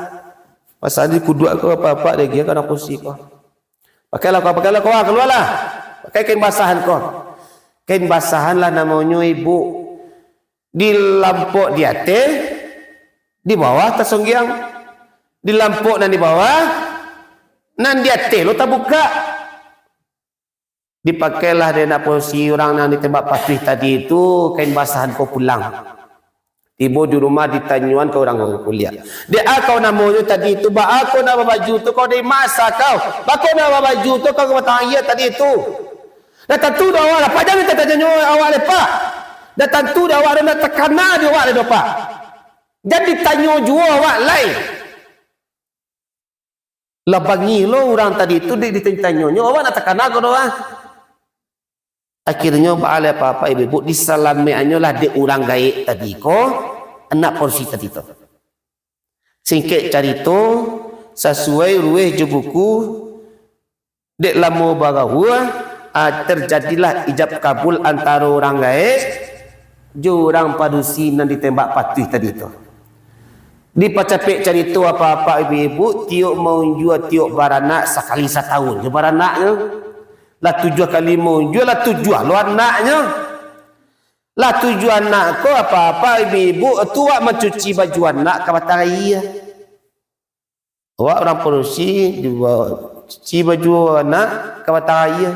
Pasal di kuduak ko, apak-apak, dek agiah ka nan padusi ko. Pakailah ko, pakailah ko, ah, kalualah. Pakai kain basahan ko. Kain basahan lah namonyo, Ibu. Dilampok di ateh, di bawah tasonggiang. Dilampok nan di bawah, nan di ateh lo tabukak. Dipakailah dek anak padusi urang nan ditembak patuih tadi tu, kain basahan ko pulang. Tibo di rumah ditanyoan ka urang kuliah. "Dek a kau namonyo tadi tu, baa kau nak babaju tu, kau dari ma asa kau? Baa kau nak babaju tu, kau ka batang aia tadi tu?" Dah tantu dek awak lah, Pak, jan mintak tanyo awak lai, Pak. Dah tantu dek awak, dah nak takana dek awak lai doh, Pak. Jan ditanyo juo awak lai. Lah bangih lo urang tadi tu, di, ditanyo-tanyonyo, awak nak takana ko doh, ah. Akhirnyo, baa lai apak-apak, ibu-ibu, disalamaikannyo lah dek urang gaek tadi ko, anak padusi tadi tu. Singkek carito, sasuai ruweh jo buku, dek lamo bagaua, ah, terjadilah ijab kabul antaro urang gaek jo urang padusi nan ditembak patuih tadi tu. Dipacapek carito, apak-apak, ibu-ibu, tiok maunjua, tiok baranak, sakali satahun jo baranaknyo. Lah tujuah kali maunjua, lah tujuah lo anaknyo. Lah tujuah anak ko, apak-apak, ibu-ibu, tu awak mancuci baju anak ka batang aia. Awak urang padusi, dibawa cuci baju anak ka batang aia.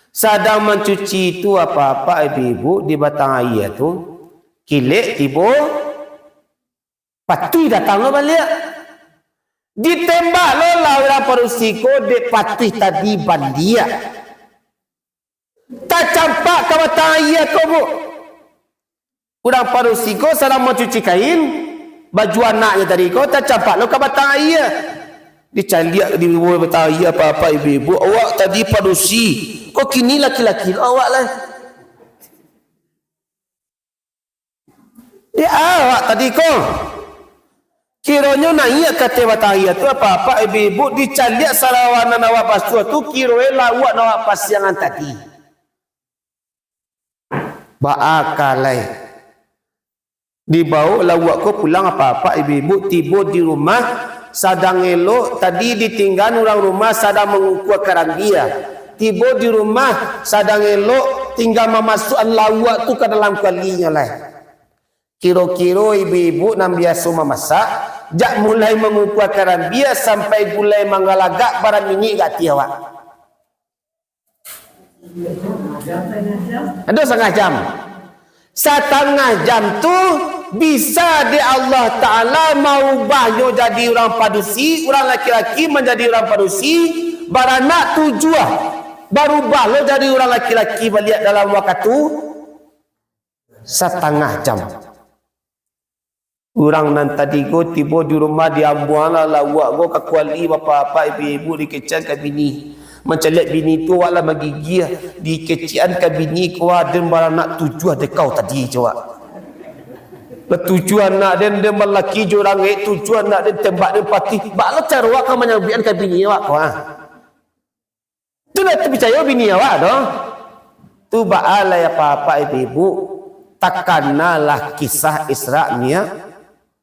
Sadang mancuci tu, apak-apak, ibu-ibu, di batang aia tu, kilek tibo patuih datang lo baliak. Ditembak lo lah urang padusi ko dek patuih tadi baliak. Tacampak ka batang aia ko, Bu. Urang padusi ko sadang mancuci kain, baju anaknyo tadi ko tacampak lo ka batang aia. Dicaliak di batang aia, apak-apak, ibu-ibu, awak tadi padusi, kok kini laki-laki lo awak lai. Di awak tadi ko. Kironyo naiak ka ateh batang aia tu, apak-apak, ibu-ibu, dicaliak sarawa nan awak basuah tu, kironyo lauak nan awak pasiangan tadi. Baa ka lai. Dibaok lauak ko pulang, apak-apak, ibu-ibu, tibo di rumah, sadang elok, tadi ditinggaan urang rumah sadang mangukua karambia. Tibo di rumah, sadang elok, tingga mamasuakan lauak tu ka dalam kualinyo lai. Kiro-kiro ibu-ibu nan biaso mamasak, jak mulai mangukua karambia sampai gulai manggalagak, bara minik gati awak? Ado satangah jam. Satangah jam tu bisa dek Allah Ta'ala maubahnyo jadi urang padusi, urang laki-laki manjadi urang padusi, baranak tujuah, barubah lo jadi urang laki-laki baliak dalam wakatu satangah jam. Urang nan tadi ko tibo di rumah, diambuanglah lauak ko ka kuali, bapak-bapak, ibu-ibu, dikecekan ka bini. Mancaliak bini tu, awak lah magigiah, dikecekan ka bini ko, "Aden baranak tujuah dek kau tadi," cawak. Lah tujuah anak den, den balaki jo urang gaek, tujuah anak den tembak den patuih. Baa lo caro awak ka manyambiak ka bini awak ko, ha? Tu lah tapicayo bini awak tu. Tu baa lai apak-apak ibu-ibu, takanalah kisah Isra Mi'raj,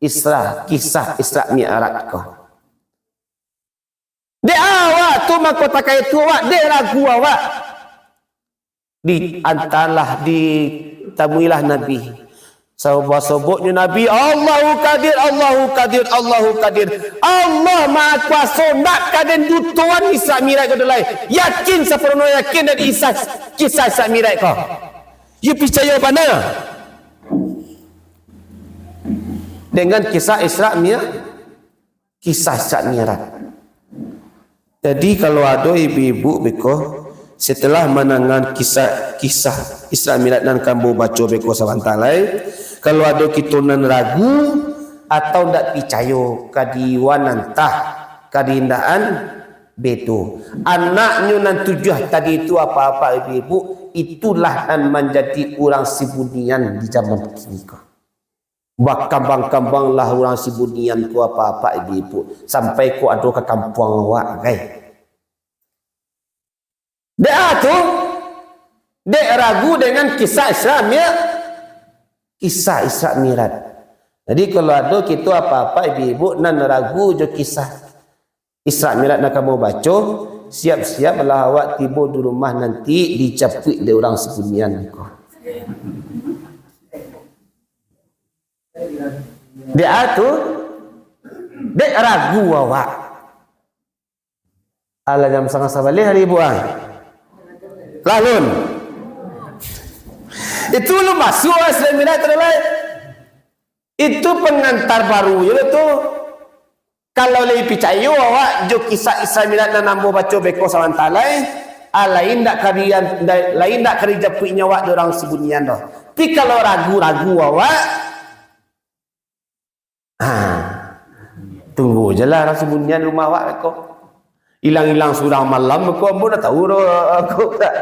Isra, kisah Isra Mi'raj ko. Dek awak tu mangko takah itu awak, dek ragu awak. Di, antalah, ditamuilah Nabi. Sasobok-soboknyo Nabi, "Allahu Qadir, Allahu Qadir, Allahu Qadir." Allah Maha Kuaso, ndak ka den dutoan Isra Mi'raj ko doh lai. Yakin, saparono yakin dari kisah, kisah Isra Mi'raj ko. Yo picayo bana dengan kisah Isra Mi'raj. Kisah Isra Mi'raj. Jadi, kalau ado ibu-ibu beko, setelah mandanga kisah, kisah Isra Mi'raj nan ka ambo baco beko sabanta lai, kalau ado kito nan ragu atau ndak picayo ka diwan antah ka diindakan, bedo. Anaknyo nan tujuah tadi tu, apak-apak ibu-ibu, itulah nan manjadi urang sibunian di jaman kini ko. Bakambang-kambanglah urang sibunian ko, apak-apak ibu-ibu, sampai ko ado ka kampuang awak, kai. Dek a tu, dek ragu dengan kisah Isra Mi'raj, kisah Isra Mi'raj. Jadi, kalau ado kito apak-apak, ibu-ibu nan ragu jo kisah Isra Mi'raj nan ka ambo baco, siap-siaplah awak tibo di rumah nanti dicapuik dek urang sabunian ko. Dek a tu, dek ragu awak. Alah, jam satangah sabaleh hari ibu ah. Lah lun. Itu lun masuak Isra Mi'raj tu lai. Itu pangantar baru je lah tu. Kalau lai picayo awak jo kisah Isra Mi'raj nan ambo baco beko sabanta lai, ah, lain dak karian, lain dak kari japuiknyo awak dek urang sabunian doh. Tapi kalau ragu-ragu awak, ha, tunggu je lah urang sabunian rumah awak beko. Ilang-ilang surang malam beko, ambo dak tahu doh, aku tak.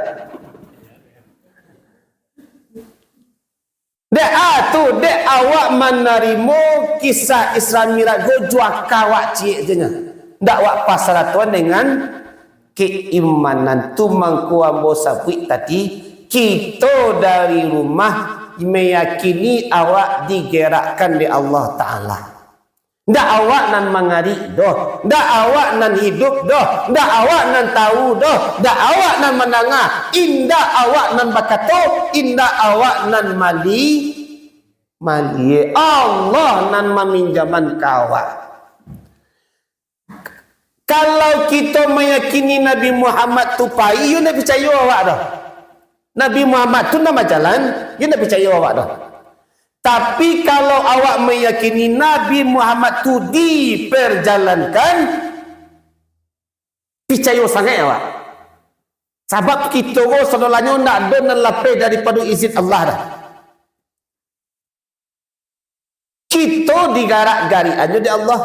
Dek a tu, dek awak manarimo kisah Isra Mi'raj ko jo aka awak ciek je nyo. Ndak awak pasaratoan dengan keimanan tu mangko ambo sabuik tadi, kito dari rumah meyakini awak digerakkan dek Allah Ta'ala. Ndak awak nan mangarik doh, ndak awak nan hiduik doh, ndak awak nan tahu doh, ndak awak nan mandanga, indak awak nan bakato, indak awak nan mali-, maliek. Allah nan maminjaman ka awak. Kalau kito meyakini Nabi Muhammad tu pai, iyo ndak picayo awak doh. Nabi Muhammad tu nan bajalan, iyo ndak picayo awak doh. Tapi, kalau awak meyakini Nabi Muhammad tu diperjalankan, picayo sangaik awak. Sabab kito ko sadolanyo ndak ado nan lapeh daripado izin Allah doh. Kito digarak-garikannyo dek Allah.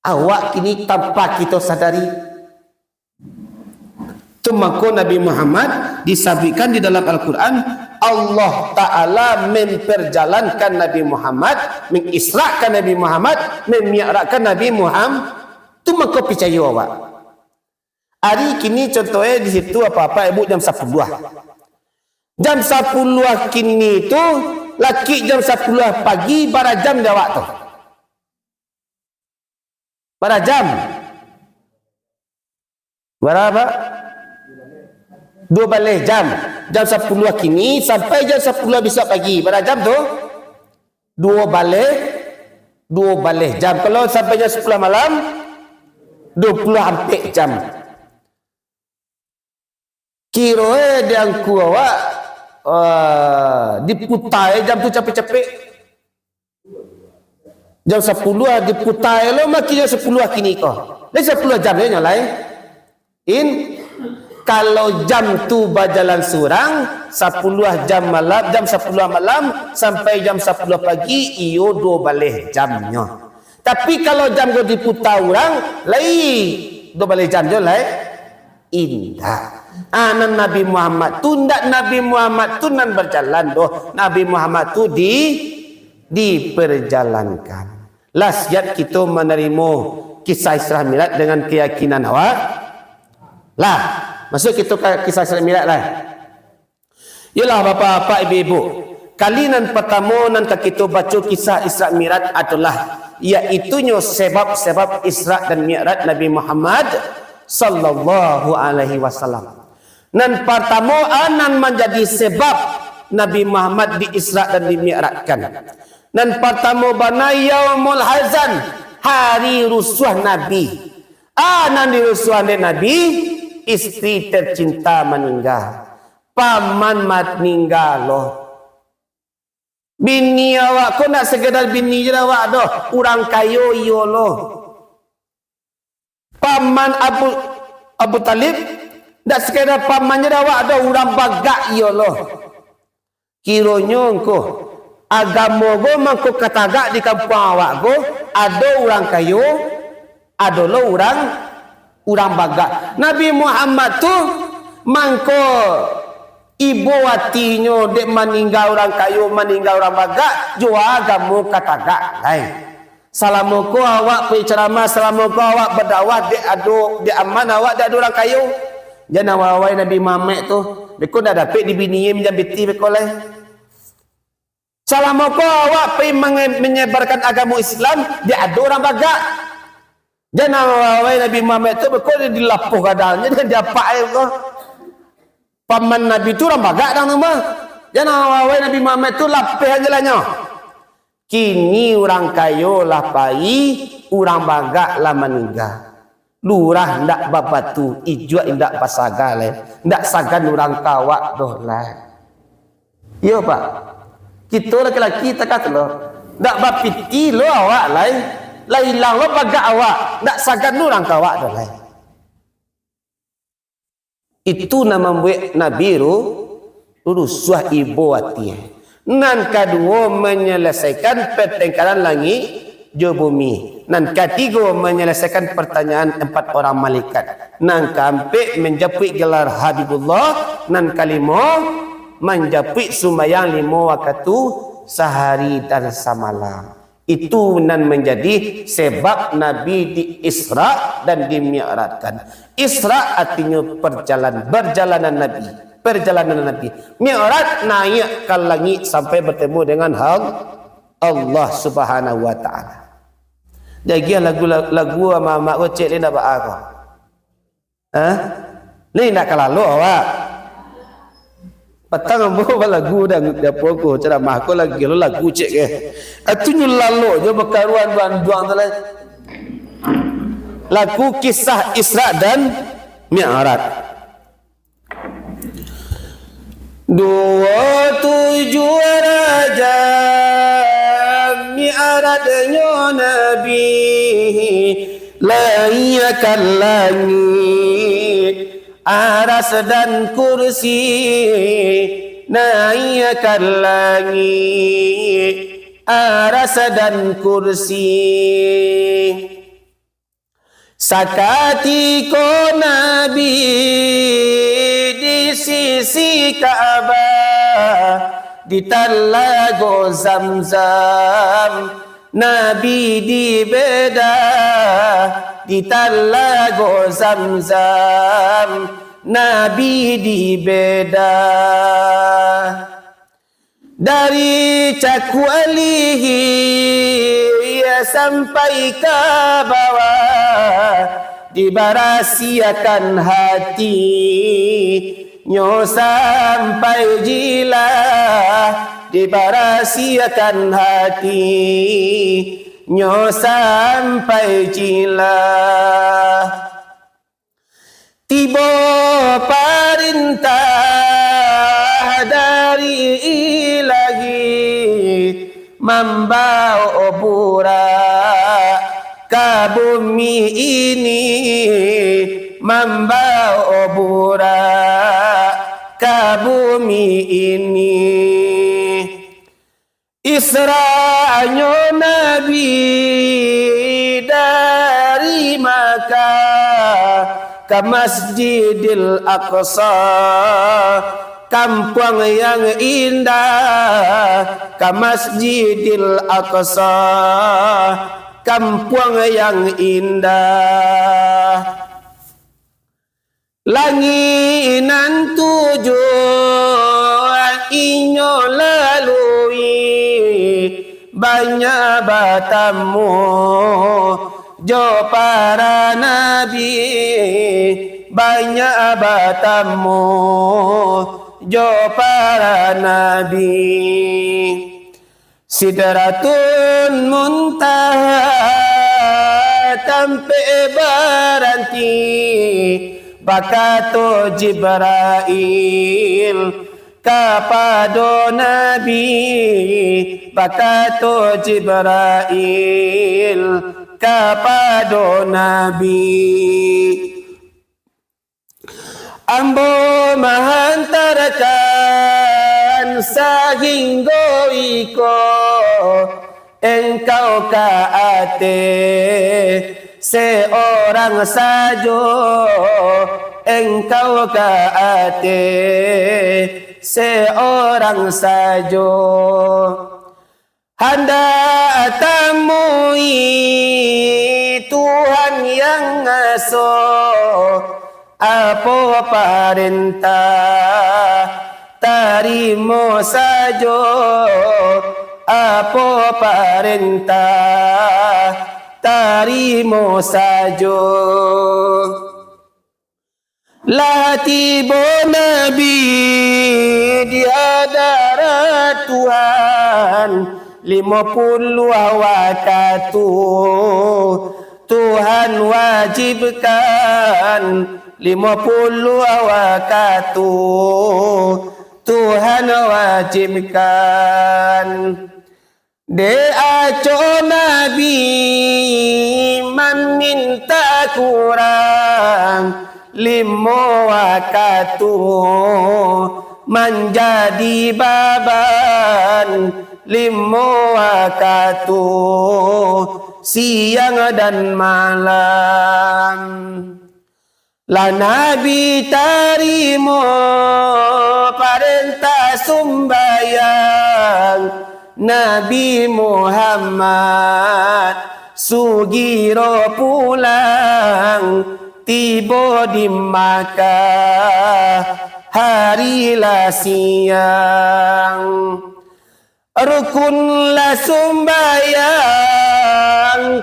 Awak kini tanpa kito sadari. Tu mangko Nabi Muhammad disabuikkan di dalam Al-Quran, Allah Ta'ala memperjalankan Nabi Muhammad, mengisrakan Nabi Muhammad, memi'rajkan Nabi Muhammad. Tu mangko picayo awak. Ari kini contoh e di situ apak-apak ibu jam sapuluah. Jam sapuluah kini tu, lakik jam sapuluah pagi, bara jam di awak tu? Bara jam? Bara? Duo baleh jam. Jam sapuluah kini sampai jam sapuluah bisuak pagi. Bara jam tu? Duo baleh, duo baleh jam. Kalau sampai jam sapuluah malam, duo puluah ampek jam. Kiro e di angku awak, ah, diputa e jam tu capek-capek. Jam sapuluah diputa e lo, makin jam sapuluah kini ko. Lai sapuluah jam e nyo lai. In, kalau jam tu bajalan surang, sapuluah jam malam, jam sapuluah malam sampai jam sapuluah pagi, iyo duo baleh jamnyo. Tapi, kalau jam ko diputa urang, lai duo baleh jam jo lai? Indak. Ah, nan Nabi Muhammad tu, ndak Nabi Muhammad tu nan bajalan doh. Nabi Muhammad tu di, diperjalankan. Lah siap kito manarimo kisah Isra Mi'raj dengan keyakinan awak? Lah, masuak kito ka kisah Isra Mi'raj lah. Iyolah, bapak-bapak, ibu-ibu, kali nan partamo nan ka kito baco kisah Isra Mi'raj adolah, yaitunyo sebab-sebab Isra dan Mi'raj Nabi Muhammad sallallahu alaihi wasallam. Nan partamo, a, nan manjadi sebab Nabi Muhammad di-Isra dan di-Mi'rajkan. Nan partamo bana Yaumul Hazan, hari rusuah Nabi. A nan dirusuahan dek Nabi? Isteri tercinta maningga. Paman maningga lo. Bini awak ko ndak sekadar bini je dek awak doh, urang kayo iyo lo. Paman Abu, Abu Talib, ndak sekadar paman je dek awak doh, urang bagak iyo lo. Kironyo ngko, agamo ko mangko ka tagak di kampuang awak ko, ado urang kayo, ado lo urang, urang bagak. Nabi Muhammad tu mangko ibo atinyo dek maningga urang kayo, maningga urang bagak, jo agamo ka tagak lai. Salamo ko awak pai caramah, salamo ko awak badakwah, dek ado, dek aman awak dek ado urang kayo. Jan awai-awai Nabi Muhammad tu, beko ndak dapek dibinian jan pitih beko lai. Salamo ko awak pai mange-, manyebarkan agamo Islam, ndak ado urang bagak. Jan awak-awak Nabi Muhammad tu beko di, dilapuah gadang, jan diapak ai ko. Paman Nabi tu urang bagak dang tu mah. Jan awak-awak Nabi Muhammad tu lapeh aja lah nyo. Kini urang kayo lah pai, urang bagak lah maningga. Lurah indak babatu, ijuak indak basaga lai. Indak sagan urang ka awak doh lai. Iyo, Pak. Kito laki-laki takah tu lo. Indak bapiti lo awak lai. Lah ilang lo bagak awak. Indak sagan urang ka awak doh lai. Itu nan mambuek Nabi ru-, rusuah ibo ati. Nan kaduo, manyalasaikan partengkaran langik jo bumi. Nan katigo, manyalasaikan partanyaan empat orang malaikat. Nan kaampek, manjapuik gelar Habibullah. Nan kalimo, manjapuik sumbayang limo wakatu sahari dan samalam. Itu nan manjadi sebab Nabi di-Isra dan di-Mi'rajkan. Isra artinyo perjalan-, perjalanan Nabi, perjalanan Nabi. Mi'raj, naiak ka langik sampai bertemu dengan Al-, Allah Subhanahu wa Ta'ala. Jadi lagu, lagu amak-amak ko cek lai ndak baa ko. Ha? Ni ndak ka lalok awak. Patang ambo balagu dang, di apo ko, ceramah ko lagi lo lagu cek ke. Atu nyo lalok jo bakaruan duang-duang tu lai. Lagu kisah Isra dan Mi'raj. Duo tujuah Rajab, Mi'rajnyo Nabi, naiak ka langik, Aras dan Kursi, naiak ka langik, Aras dan Kursi. Sakatiko Nabi di sisi Ka'bah, di Talago Zamzam, Nabi dibedah, di Talago Zamzam, Nabi dibedah. Dari cakuak lihia sampai ka bawah, dibarasiahkan hatinyo sampai jilah, dibarasiahkan hatinyo sampai jilah. Tibo parintah dari Ilahi, mambao burak ka bumi ini, mambao burak ka bumi ini. Isra'nyo Nabi dari Makkah ka Masjidil Aqsa, kampuang yang indah, ka Masjidil Aqsa, kampuang yang indah. Langik nan tujuah inyo lalui, banyak batamu jo para nabi, banyak batamu jo para nabi. Sidratun Muntaha tampek baranti, bakato Jibrail kapado Nabi, bakato Jibrail kapado Nabi. Ambo mahantarkan sahinggo iko, engkau ka ateh seorang sajo, engkau ka ateh seorang sajo. Handak tamui Tuhan yang ngaso, apo parentah tarimo sajo, Apo parentah, tarimo sajo. Lah tibo Nabi di hadarat Tuhan, limo puluah wakatu Tuhan wajibkan, limo puluah wakatu Tuhan wajibkan. Dek acok Nabi mamintak kurang limo wakatu, manjadi baban limo wakatu, siang dan malam. Lah Nabi tarimo parentah sumbayang, Nabi Muhammad sugiro pulang, tibo di Makkah hari lah siang. Rukun lah sumbayang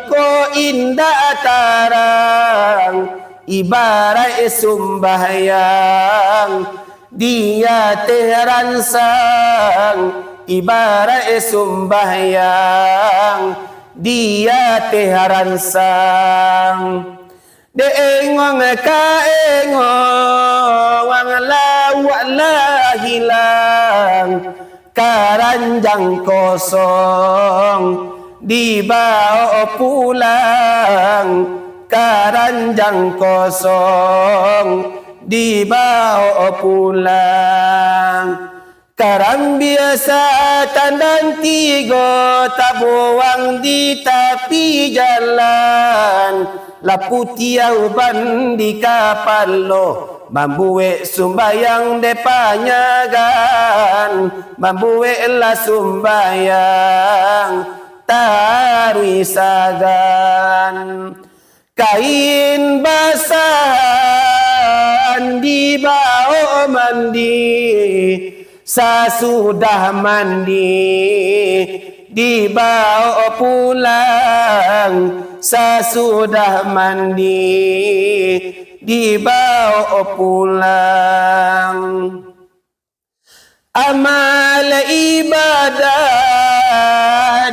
ko indak tarang, ibaraik sumbayang di ateh ransang, ibaraik sumbayang di ateh ransang. Dek enguang ka enguang lauak lah hilang, karanjang kosong dibao pulang, karanjang kosong dibao pulang. Karambia satandang tigo tabuang di tapi jalan, lah putiah uban di kapalo, mambuek sumbayang dek panyagan, mambueklah sumbayang taruih sagan. Kain basahan dibao mandi, sasudah mandi dibao pulang, sasudah mandi dibao pulang. Amal ibadah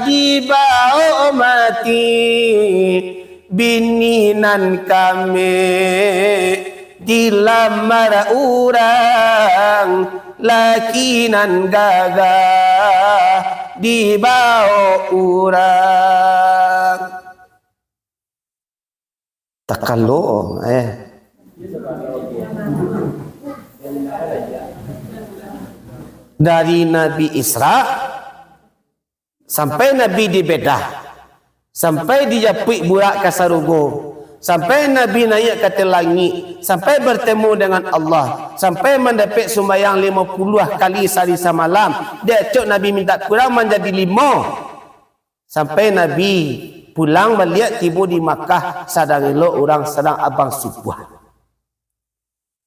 dibao mati, bini nan kamek dilamar urang, laki nan gagah dibao urang. Takalo, eh. Dari Nabi Isra sampai Nabi dibedah, sampai dijapuik Burak ka sarugo, sampai Nabi naiak ka ateh langik, sampai bertemu dengan Allah, sampai mandapek sumbayang limo puluah kali sahari samalam, diacok Nabi mintak kurang manjadi limo. Sampai Nabi pulang baliak tibo di Makkah, sadang elok urang sadang abang subuah.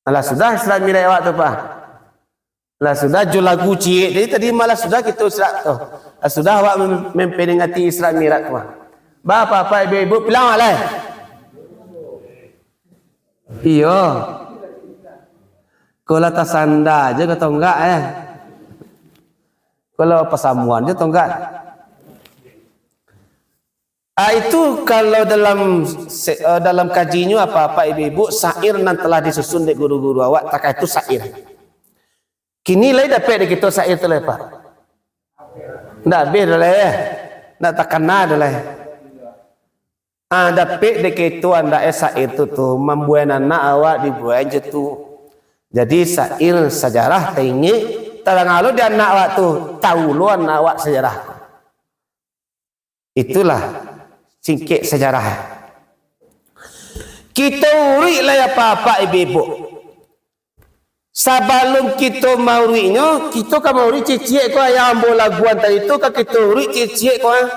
Alah sudah Isra Mi'raj awak tu, Pak? Alah sudah jo lagu ciek tadi, tadi malah sudah kito Isra tu. Alah sudah awak mem-, memperingati Isra Mi'raj tu, Pak. Bapak-bapak, ibu-ibu, pulang awak lai. Iyo. Ko lah tasanda je ka tonggak, eh. Ko lah pasamuan je tonggak. Ah, itu kalau dalam se-, eh, dalam kajinyo apak-apak ibu-ibu, syair nan telah disusun dek guru-guru awak, takah itu syair. Kini lai dapek dek kito syair tu lai, Pak? Ndak abih doh lai, eh? Ndak takana doh lai. Ah, dapek dek kito andak, eh, syair tu, tu, mambuai anak awak dibuai je tu. Jadi, syair sajarah taingek, tadanga lo di anak awak tu, tahu lo anak awak sajarah tu. Itulah singkek sajarah. Kito uruik lai apak-apak ibu-ibu. Sabalum kito mauruiknyo, kito ka mauruik ciek-ciek ko, ayah ambo laguan tadi tu ka kito uruik ciek-ciek ko, ah.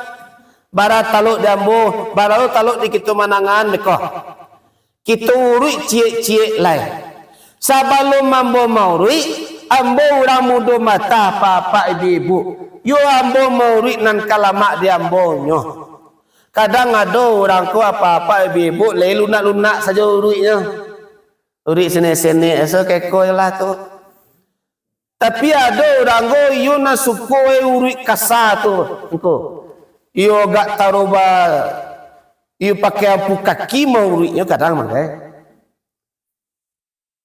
Bara talok di ambo, bara talok di kito manangan beko. Kito uruik ciek-ciek lai. Sabalum ambo mauruik, Ambo urang mudo mata, apak-apak, ibu-ibu. Yo ambo muruik nan ka lamak di ambo nyo. Kadang ado urang ko, apak-apak, ibu-ibu, lai lunak-lunak sajo uruiknyo. Uruik senek-senek, eso keko lah tu. Tapi ado urang ko, iyo nan suko, eh, uruik kasa tu. Engko. Iyo agak taruba, iyo pakai ampu kaki mauruiknyo kadang mangkai.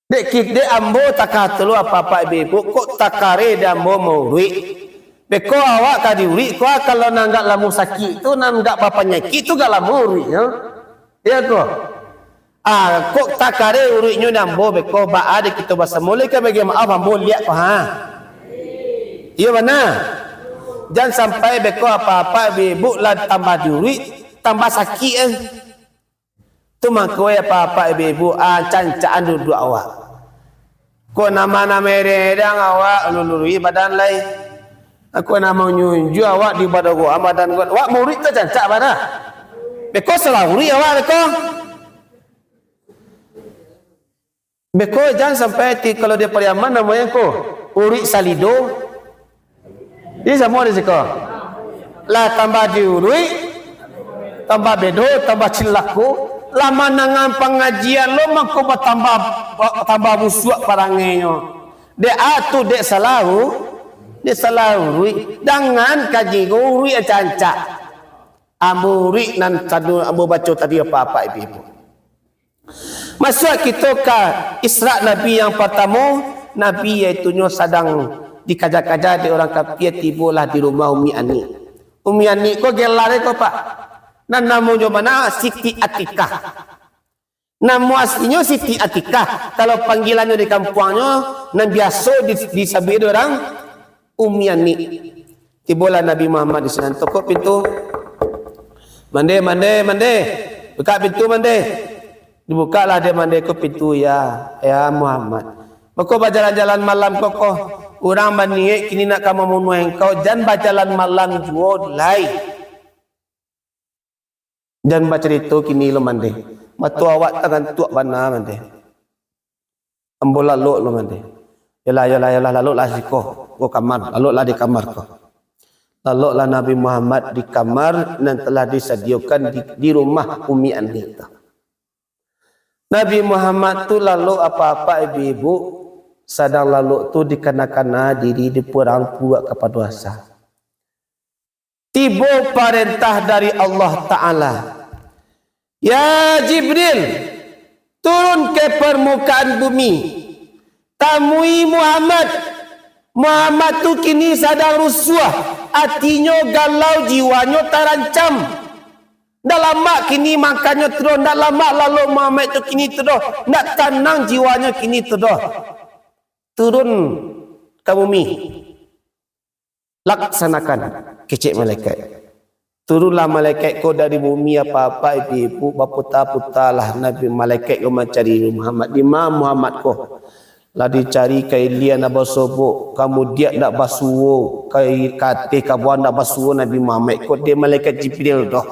Dek kidek ambo takah tu lo, apak-apak, ibu-ibu, kok takare di ambo mauruik. Beko awak ka diuruik ko, kalau nan agak lamo sakik tu, nan agak bapanyakik tu, agak lamo uruiknyo. Iyo ko. Ah, kok takare uruiknyo di ambo beko, baa dek kito basamo, lai ka bagi maaf ambo liak ko, ha. Iyo bana. Jan sampai beko apak-apak, ibu-ibu, lah tambah diuruik, tambah sakik, eh. Tu mangko, eh, apak-apak, ibu-ibu, ah, cancaan duduak awak. Ko nama-nama ereng-ereng awak, lulurui badan lai. Ko nama unju-unju awak di badan ko, badan ko. Awak muruik tu cancak bana. Beko salah uruik awak beko. Beko jan sampai ti, kalau di Pariaman namonyo ko, uruik salido. Jadi samo di siko. Lah tambah diuruik, tambah bedo, tambah cilako. Lah mandangan pangajian lo, mangko batambah, batambah busuak parangainyo. Dek a tu, dek salah u-, dek salah uruik. Dangan kaji ko uruik ancak-ancak. Ambo uruik nan tadi ambo baco tadi, apak-apak, ibu-ibu. Masuak kito ka Isra Nabi yang partamo, Nabi yaitunyo sadang dikaja-kaja dek urang kapia, tibolah di rumah Umi Anik. Umi Anik ko gelarnyo ko, Pak. Nan namonyo bana Siti Atikah. Namo aslinyo Siti Atikah. Kalau panggilannyo di kampuangnyo, nan biaso di-, disabuik dek urang, Umi Anik. Tibolah Nabi Muhammad di sinan, tokok pintu. "Mande, mande, mande. Bukak pintu, mande." Dibukaklah dek mande ko pintu, "Ya, ya Muhammad. Mako bajalan-jalan malam ko, ko. Urang baniaik kini nak ka mambunuah engkau, jan bajalan malam juo lai. Jan bacarito kini lo, mande. Mato awak tagantuak bana, mande. Ambo lalok lo, mande." "Yolah, yolah, yolah, laloklah siko, ko kamar, laloklah di kamar ko." Laloklah Nabi Muhammad di kamar nan telah disadiokan di, di rumah Umi Anik tu. Nabi Muhammad tu lalok, apak-apak, ibu-ibu, sadang lalok tu dikana-kana diri di parang puak kapado asa. Tibo parentah dari Allah Ta'ala, "Ya Jibril, turun ka parmukaan bumi, tamui Muhammad. Muhammad tu kini sadang rusuah, atinyo galau, jiwanyo tarancam. Ndak lamak kini makanyo tu doh, ndak lamak lalok Muhammad tu kini tu doh, ndak tanang jiwanyo kini tu doh. Turun ka bumi." "Laksanakan," kecek malaikat. Turunlah malaikat ko dari bumi, apak-apak, ibu-ibu, baputa-putalah Nabi, malaikat ko mancari Muhammad. "Di ma Muhammad ko?" "Lah dicari ka ilia ndak basobok, ka mudiak ndak basuo, ka, ka ateh ka bawah ndak basuo Nabi Muhammad ko dek malaikat Jibril doh."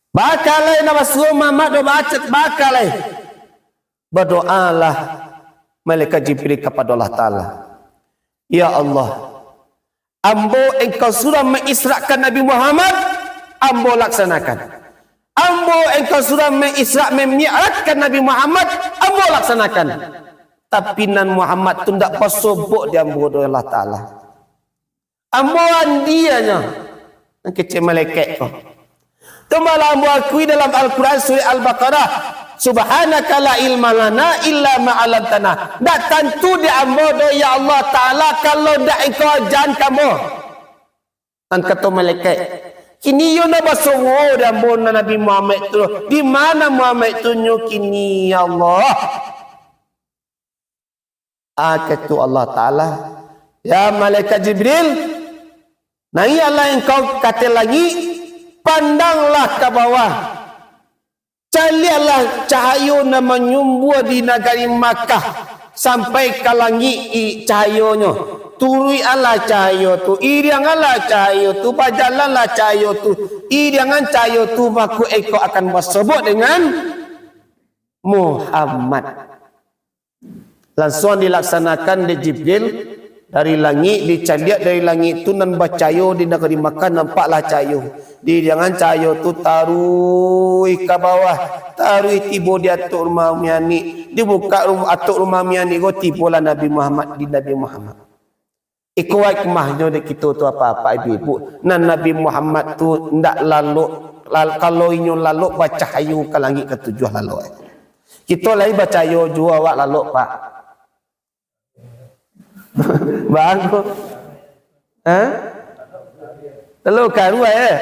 Baa ka lai ndak basuo Muhammad doh, bacet, baa ka lai. Badoalah malaikat Jibril kapado Allah Ta'ala, "Ya Allah, ambo Engkau suruah ma-Israkan Nabi Muhammad, ambo laksanakan. Ambo Engkau suruah ma-Isra, ma-Mi'rajkan Nabi Muhammad, ambo laksanakan. Tapi nan Muhammad tu ndak basobok di ambo doh, ya Allah Ta'ala. Ambo andianyo," nan kecek malaikat ko. Tu malah ambo akui dalam Al-Quran surah Al-Baqarah, "Subhanaka la ilma lana illa ma 'allamtana." Ndak tantu di ambo doh, ya Allah Ta'ala, kalau ndak Engkau ajan ka ambo. Nan kato malaikat, "Kini iyo ndak basuo di ambo nan Nabi Muhammad tu. Di ma Muhammad tu nyo kini, ya Allah?" Kato Allah Ta'ala, "Ya malaikat Jibril, naiaklah engkau ka ateh langik, pandanglah ka bawah. Caliaklah cahayo nan manyumbua di nagari Makkah sampai ka langik i-, cahayonyo. Turuiklah cahayo tu, irianglah cahayo tu, bajalanlah cahayo tu, iriangan cahayo tu, mako engkau akan basobok dengan Muhammad." Lansuang dilaksanakan dek Jibril dari langik, dicaliak dari langik tu nan bacayo di nagari Makkah, nampaklah cayo. Di jangan cayo tu taruih ka bawah, taruih tibo di atok rumah Umi Anik. Dibukak rum-, atok rumah Umi Anik ko, tibolah Nabi Muhammad di Nabi Muhammad. Iko hikmahnyo dek kito tu, apak-apak, ibu-ibu. Nan Nabi Muhammad tu ndak lalok, lal-, kalau inyo lalok bacahayo ka langik katujuah lalok. Kito lai bacayo juo awak lalok, Pak. Bang ko. Ha? Lalok karuah, eh?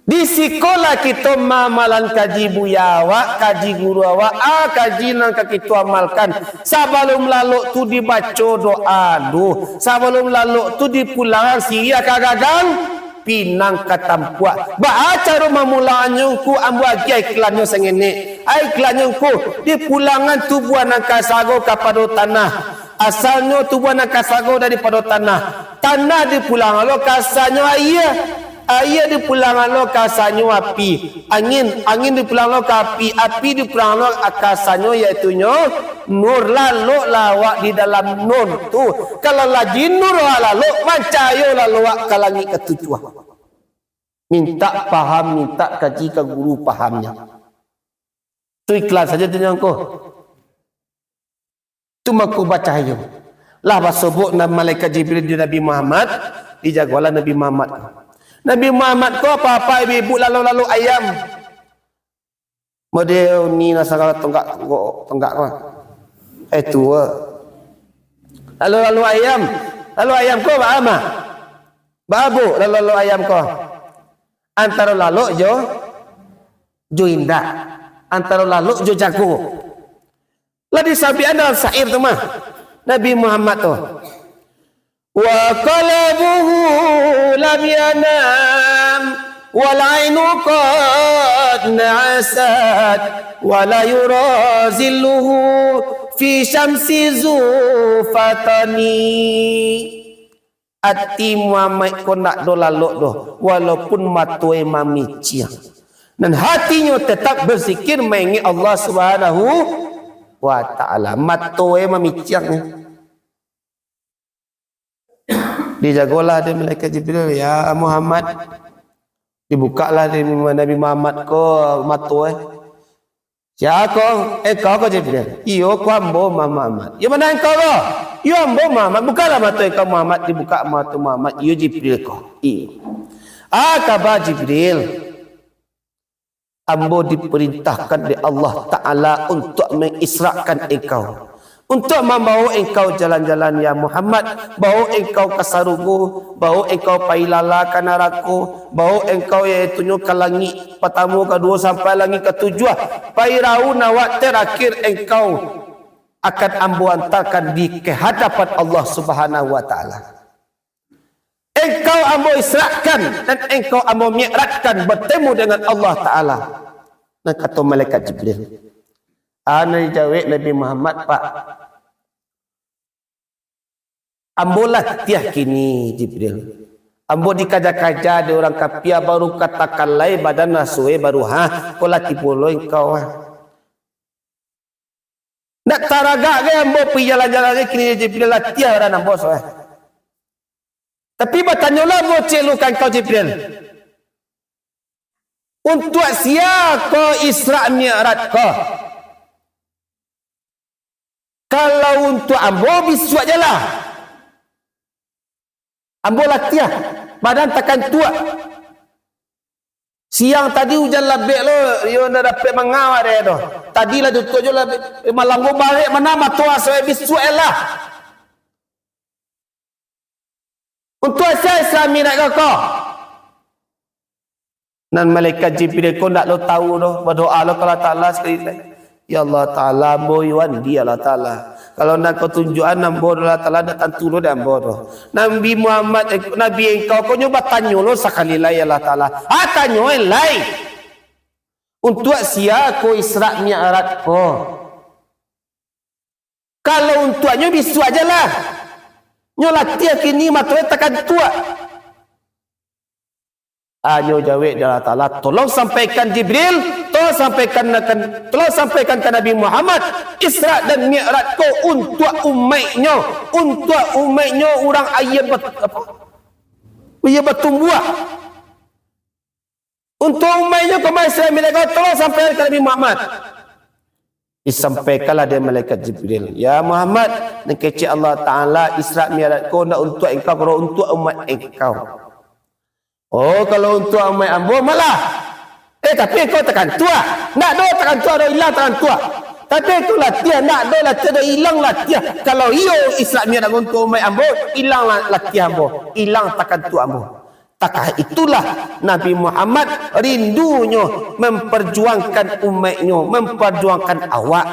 Di sikolah kito maamalan kaji buya awak, kaji guru awak, a kaji nan ka kito amalkan. Sabalum lalok tu dibaco doa dulu. Sabalum lalok tu dipulangan siriah ka gagang, pinang ka tampuak. Baa caro mamulangannyo ngku, ambo agiah iklannyo sangenek. Ai iklannyo ngku, dipulangan tubuah nan kasago kapado tanah. Asalnyo tubuah nan kasago daripado tanah. Tanah dipulangan lo ka asalnyo aia. Aia dipulangan lo ka asalnyo api. Angin, angin dipulangan lo ka api. Api dipulangan lo ka asalnyo, yaitunyo nur. Laloklah awak di dalam nur tu. Kalau lah di nur awak lalok, mancayo lalok awak ka langik katujuah. Mintak paham, mintak kaji ka guru pahamnyo. Tu ikhlas sajo tu nyo ko. Tu mangko bacahayo. Lah basobok na-, malaikat Jibril jo Nabi Muhammad, dijagolah Nabi Muhammad ko. Nabi Muhammad ko apak-apak ibu-ibu lalok-lalok ayam. Model ni nan sagalo tonggak, tonggak ko. Eh, tu. Lalok-lalok ayam. Lalok ayam ko baa mah? Baa, Bu, lalok-lalok ayam ko? Antaro lalok jo, jo indak. Antaro lalok jo jago. Lah disabikan dalam syair tu mah, Nabi Muhammad tu. "Wa qalbuhu lam yanam, wal ainu qad na'asat, wa la yura zilluhu fi syamsi zufatani." Ati Muhammad ko ndak do lalok doh, walaupun mato e mamiciang. Nan hatinyo tetap berzikir, maingek Allah Subhanahu wa Ta'ala. Mato e mamiciang. Dijagolah dek malaikat Jibril, "Ya Muhammad." Dibukaklah dek Nabi Muhammad ko mato e. "Sia ko?" "Engkau ko Jibril?" "Iyo ko, ambo Muhammad." "Iyo, mano engkau ko?" "Iyo, ambo Muhammad." "Bukaklah mato engkau Muhammad." Dibukak mato Muhammad, "Iyo Jibril ko." "Iyo." "Ah, kaba Jibril, ambo diperintahkan dek Allah Ta'ala untuk mengisrakan engkau, untuk mambawo engkau jalan-jalan, ya Muhammad, bawo engkau ka sarugo, bawo engkau pai lala ka narako, bawo engkau yaitunyo ka langik patamo, kaduo, sampai langik katujuah. Pai raun awak terakhir engkau akan ambo antarkan di kehadapan Allah Subhanahu wa Ta'ala. Engkau ambo israkan dan engkau ambo mi'rajkan, bertemu dengan Allah Ta'ala." Nan kato malaikat Jibril. Ah, nan dijawek Nabi Muhammad, "Pak, ambo latiah kini, Jibril. Ambo dikaja-kaja dek urang kapia, baru katakan lai badan raso e baru, ha, ko lah tibo lo engkau, ha. Ndak taragak gai ambo pai jalan-jalan gai kini, Jibril, latiah badan ambo raso e." Tapi batanyolah ambo ciek lu ka engkau, Jibril. Untuak sia ko Isra Mi'raj ko? Kalau untuak ambo, bisuak je lah. Ambo latiah, badan takantuak. Siang tadi ujan labek lo, iyo ndak dapek manga dek tu. Tadi lah tutuak jo labek, malam ko barek, mano mato raso e, bisuak je lah. Untuak sia Isra Mi'raj ko? Nan malaikat Jibril ko ndak lo tahu doh, badoa lo ka Allah Ta'ala sakali lai. "Ya Allah Ta'ala, ambo iyo andi, ya Allah Ta'ala. Kalau ndak kau tunjuakan ambo doh, Allah Ta'ala, ndak tantu doh dek ambo doh." Nabi Muhammad, eh, Nabi engkau ko nyo batanyo lo sakali lai, ya Allah Ta'ala. Ah, tanyo lai. Untuak sia ko Isra Mi'raj ko? Kalau untuaknyo, bisuak je lah. Nyo latiah kini, mato e takantuak. Anyo jawek dek Allah Ta'ala, "Tolong sampaikan Jibril, Sampaikan, telah sampaikan ka Nabi Muhammad, Isra dan Mi'raj ko untuak umaiknyo, untuak umaiknyo urang aia bat-, apa? Aia batumbuah. Untuak umaiknyo ko mah Isra Mi'raj ko, tolong sampaikan ka Nabi Muhammad. Disampaikanlah dari malaikat Jibril, "Ya Muhammad, nan kecek Allah Ta'ala, Isra Mi'raj ko ndak untuak engkau, kalau untuak umaik engkau." "Oh, kalau untuak umaik ambo, malah. Eh, tapi engkau takantuak. Ndak ado takantuak, ado ilang takantuak. Tapi engkau latiah, ndak ado latiah, ado ilang latiah. Kalau iyo Isra Mi'raj untuak umaik ambo, ilang la-, latiah ambo, ilang takantuak ambo." Takah itulah Nabi Muhammad rindunyo memperjuangkan umaiknyo, memperjuangkan awak.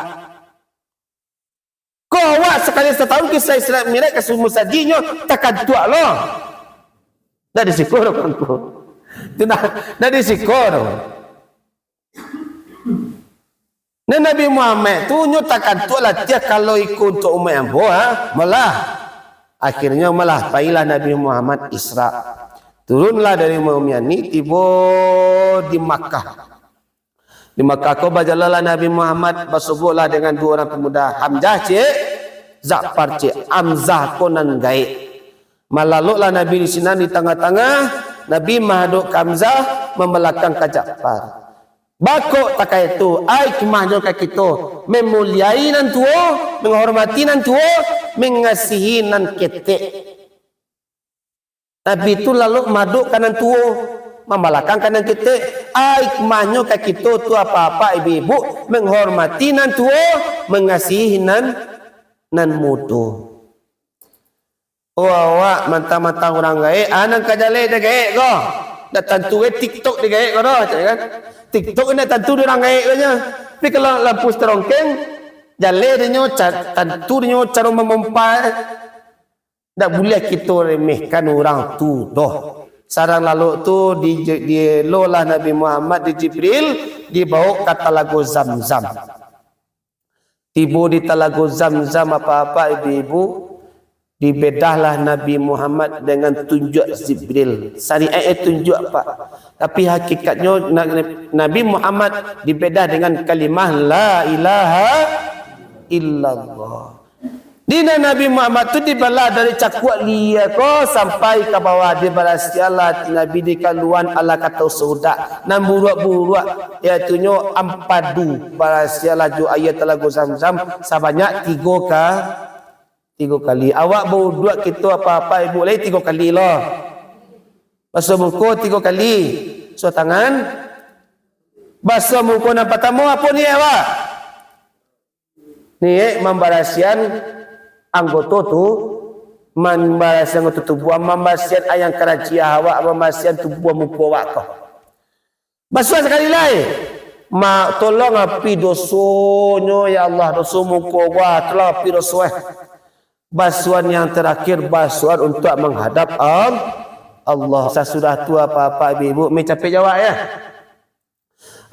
Ko awak sakali satahun kisah Isra Mi'raj ka sumur sajinyo takantuak lo. Ndak di siko doh, kawan ko. Itu ndak, ndak di siko doh. Nah, Nabi Muhammad tu nyo takantuak latiah kalau iko untuak umaik ambo, ha? Malah. Akhirnyo malah, pailah Nabi Muhammad Isra. Turunlah dari Bumi Ani, tibo di Makkah. Di Makkah ko bajalanlah Nabi Muhammad, basoboklah dengan duo urang pamuda, Hamzah ciek Ja'far ciek. Hamzah ko nan gaek. Malaloklah Nabi di sinan di tangah-tangah, Nabi mahadok ka Hamzah, mambalakang ka Ja'far. Baa kok takah itu, ai hikmahnyo ka kito, mamuliai nan tuo, manghormati nan tuo, mangasihi nan ketek. Nabi tu lalok madok ka nan tuo, mambalakang ka nan ketek. Ai hikmahnyo ka kito tu, apak-apak, ibu-ibu, manghormati nan tuo, mangasihi nan, nan mudo. Oh, awak mantang-mantang urang gaek, ah, nan ka jaleh dek gaek ko. Ndak tantu eh TikTok dek gaek ko doh, cak kan. TikTok ndak tantu dek urang gaek ko nyo. Tapi kalau lampu setarongkeng, jaleh dek nyo, ca-, tantu dek nyo caro mamompa, eh. Ndak buliah kito remehkan urang tu doh. Sarang lalok tu di, dielolah Nabi Muhammad di Jibril, dibaok ka Talago Zamzam. Tibo di Talago Zamzam, apak-apak, ibu-ibu, dibedahlah Nabi Muhammad dengan tunjuak Jibril. Syariat eh tunjuak, Pak. Tapi hakikatnyo, Na-, Nabi Muhammad dibedah dengan kalimah la ilaha illallah. Di nan Nabi Muhammad tu dibalah dari cakuak lia ko sampai ka bawah, dibarasiahlah ati Nabi, dikaluan alah kato saudak nan buruak-buruak, yaitunyo ampadu, barasiahlah jo aia Talago Zamzam sabanyak tigo ka-, tigo kali. Awak bauduak kito apak-apak ibu lai tigo kali lo. Basuah muko tigo kali. Basuah tangan. Basuah muko nan partamo, apo niaik awak? Niaik mambarasian anggoto tu, mambarasian anggoto tubuah, mambarasian ayang karajiah awak, mambarasian tubuah muko awak ko. Basuah sakali lai. Ma-, tolong api dosonyo, ya Allah, doso muko gua, tolong api doso, eh. Basuhan yang terakhir, basuhan untuak manghadap Al-, Allah. Sasudah tu, apak-apak, ibu-ibu, mi capek jawab, ya.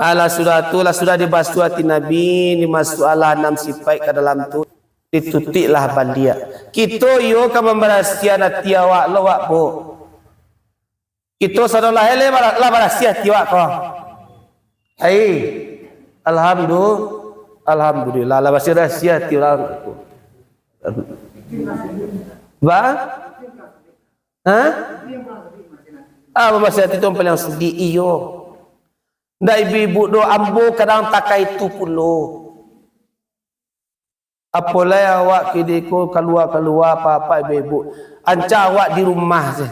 Alah sudah tu, lah sudah dibasuah ati Nabi, dimasuaklah anam sipaik ka dalam tu, ditutuiklah baliak. Kito iyo ka mambarasian ati awak lo, wak, Bu. Kito sadolah, eh, lah bara-, lah barasiah ati awak ko. Ai, alhamdu-, alhamdulillah, lah barasiah ati urang. Ba? Ha? Ah, barasiah ati tu paliang sulik, iyo. Ndak ibu-ibu doh, ambo kadang takah itu pulo. Apo lai awak kini ko kalua-kalua, apak-apak, ibu-ibu. Ancak awak di rumah se.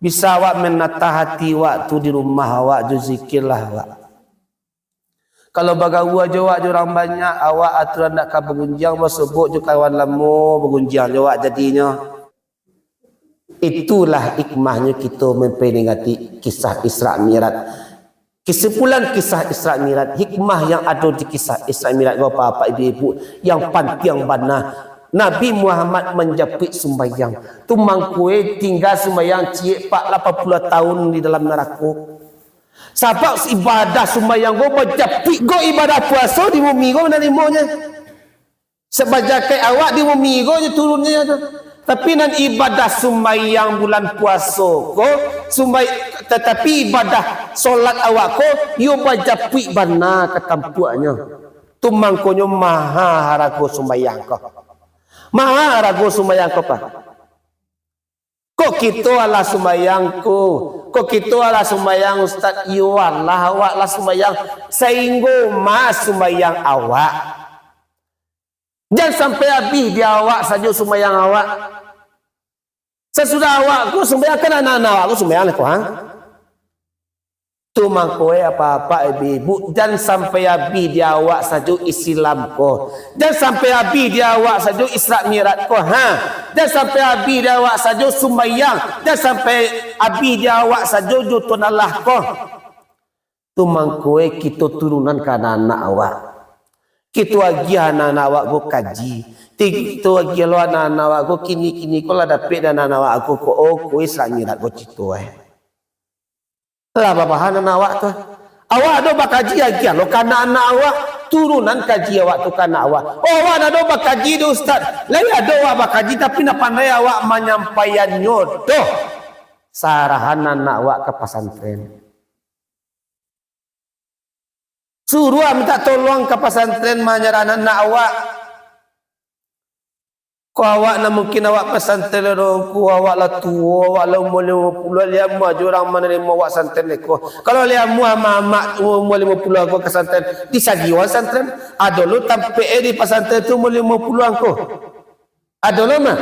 Bisa awak manatah ati awak tu di rumah awak, jo zikirlah awak. Kalau bagaua jo awak jo urang banyak, awak aturan ndak ka bagunjiang, basobok jo kawan lamo, bagunjiang jo awak jadinyo. Itulah hikmahnyo kito memperingati kisah Isra Mi'raj. Kesimpulan kisah Isra Mi'raj, hikmah yang ado di kisah Isra Mi'raj ko, apak-apak, ibu-ibu, yang pantiang bana, Nabi Muhammad manjapuik sumbayang. Tu mangko, eh, tingga sumbayang ciek, Pak, lapan puluah tahun di dalam narako. Sabab ibadah sumbayang ko bajapuik ko ibadah puaso di bumi ko manarimonyo. Sabajakai awak di bumi ko je turunnyo tu. Tapi nan ibadah sumbayang bulan puaso ko, Sumbai-, tatapi ibadah solat awak ko, iyo bajapuik bana ka tampuaknyo. Tu mangkonyo maha harago sumbayang ko. Maha harago sumbayang ko, Pak. Kok kito alah sumbayang ko? Kok kito alah sumbayang, Ustaz? Iyo alah, awak lah sumbayang. Sainggo ma sumbayang awak. Jan sampai abih di awak sajo sumbayang awak. Sasudah awak ko sumbayang, kan anak-anak awak ko sumbayang ko, ha? Tu mangko, eh, apak-apak, ibu-ibu, jan sampai abih di awak sajo Islam ko. Jan sampai abih di awak sajo Isra Mi'raj ko, ha. Jan sampai abih di awak sajo sumbayang. Jan sampai abih di awak sajo jo Tuhan Allah ko. Tu mangko, eh, kito turunan ka anak-anak awak. Kito agiah anak-anak awak ko kaji. Kito agiah lo anak-anak awak ko, kini-kini ko lah dapek dek anak-anak awak ko, ko, oh, ko Isra Mi'raj ko carito, eh. Lah babahan anak awak tu. Awak ado bakaji, agiah lo ka anak-anak awak, turunan kaji awak tu ka anak awak. Oh, awak ndak ado bakaji doh, Ustaz. Lai ado awak bakaji, tapi ndak pandai awak manyampaiannyo doh. Sarahan anak awak ka pasantren. Suruah minta tolong ka pasantren manyarah anak awak. Ko awak nan mungkin awak pasantren lah doh, ko awak lah tuo, awak lah umua limo puluah, lai amuah jo urang manarimo awak santren ko. Kalau lai amuah mamak umua limo puluah ko ka santren, disadiakan santren. Ado lo tampek, eh, di pasantren tu umua limo puluah ko. Ado lo mah.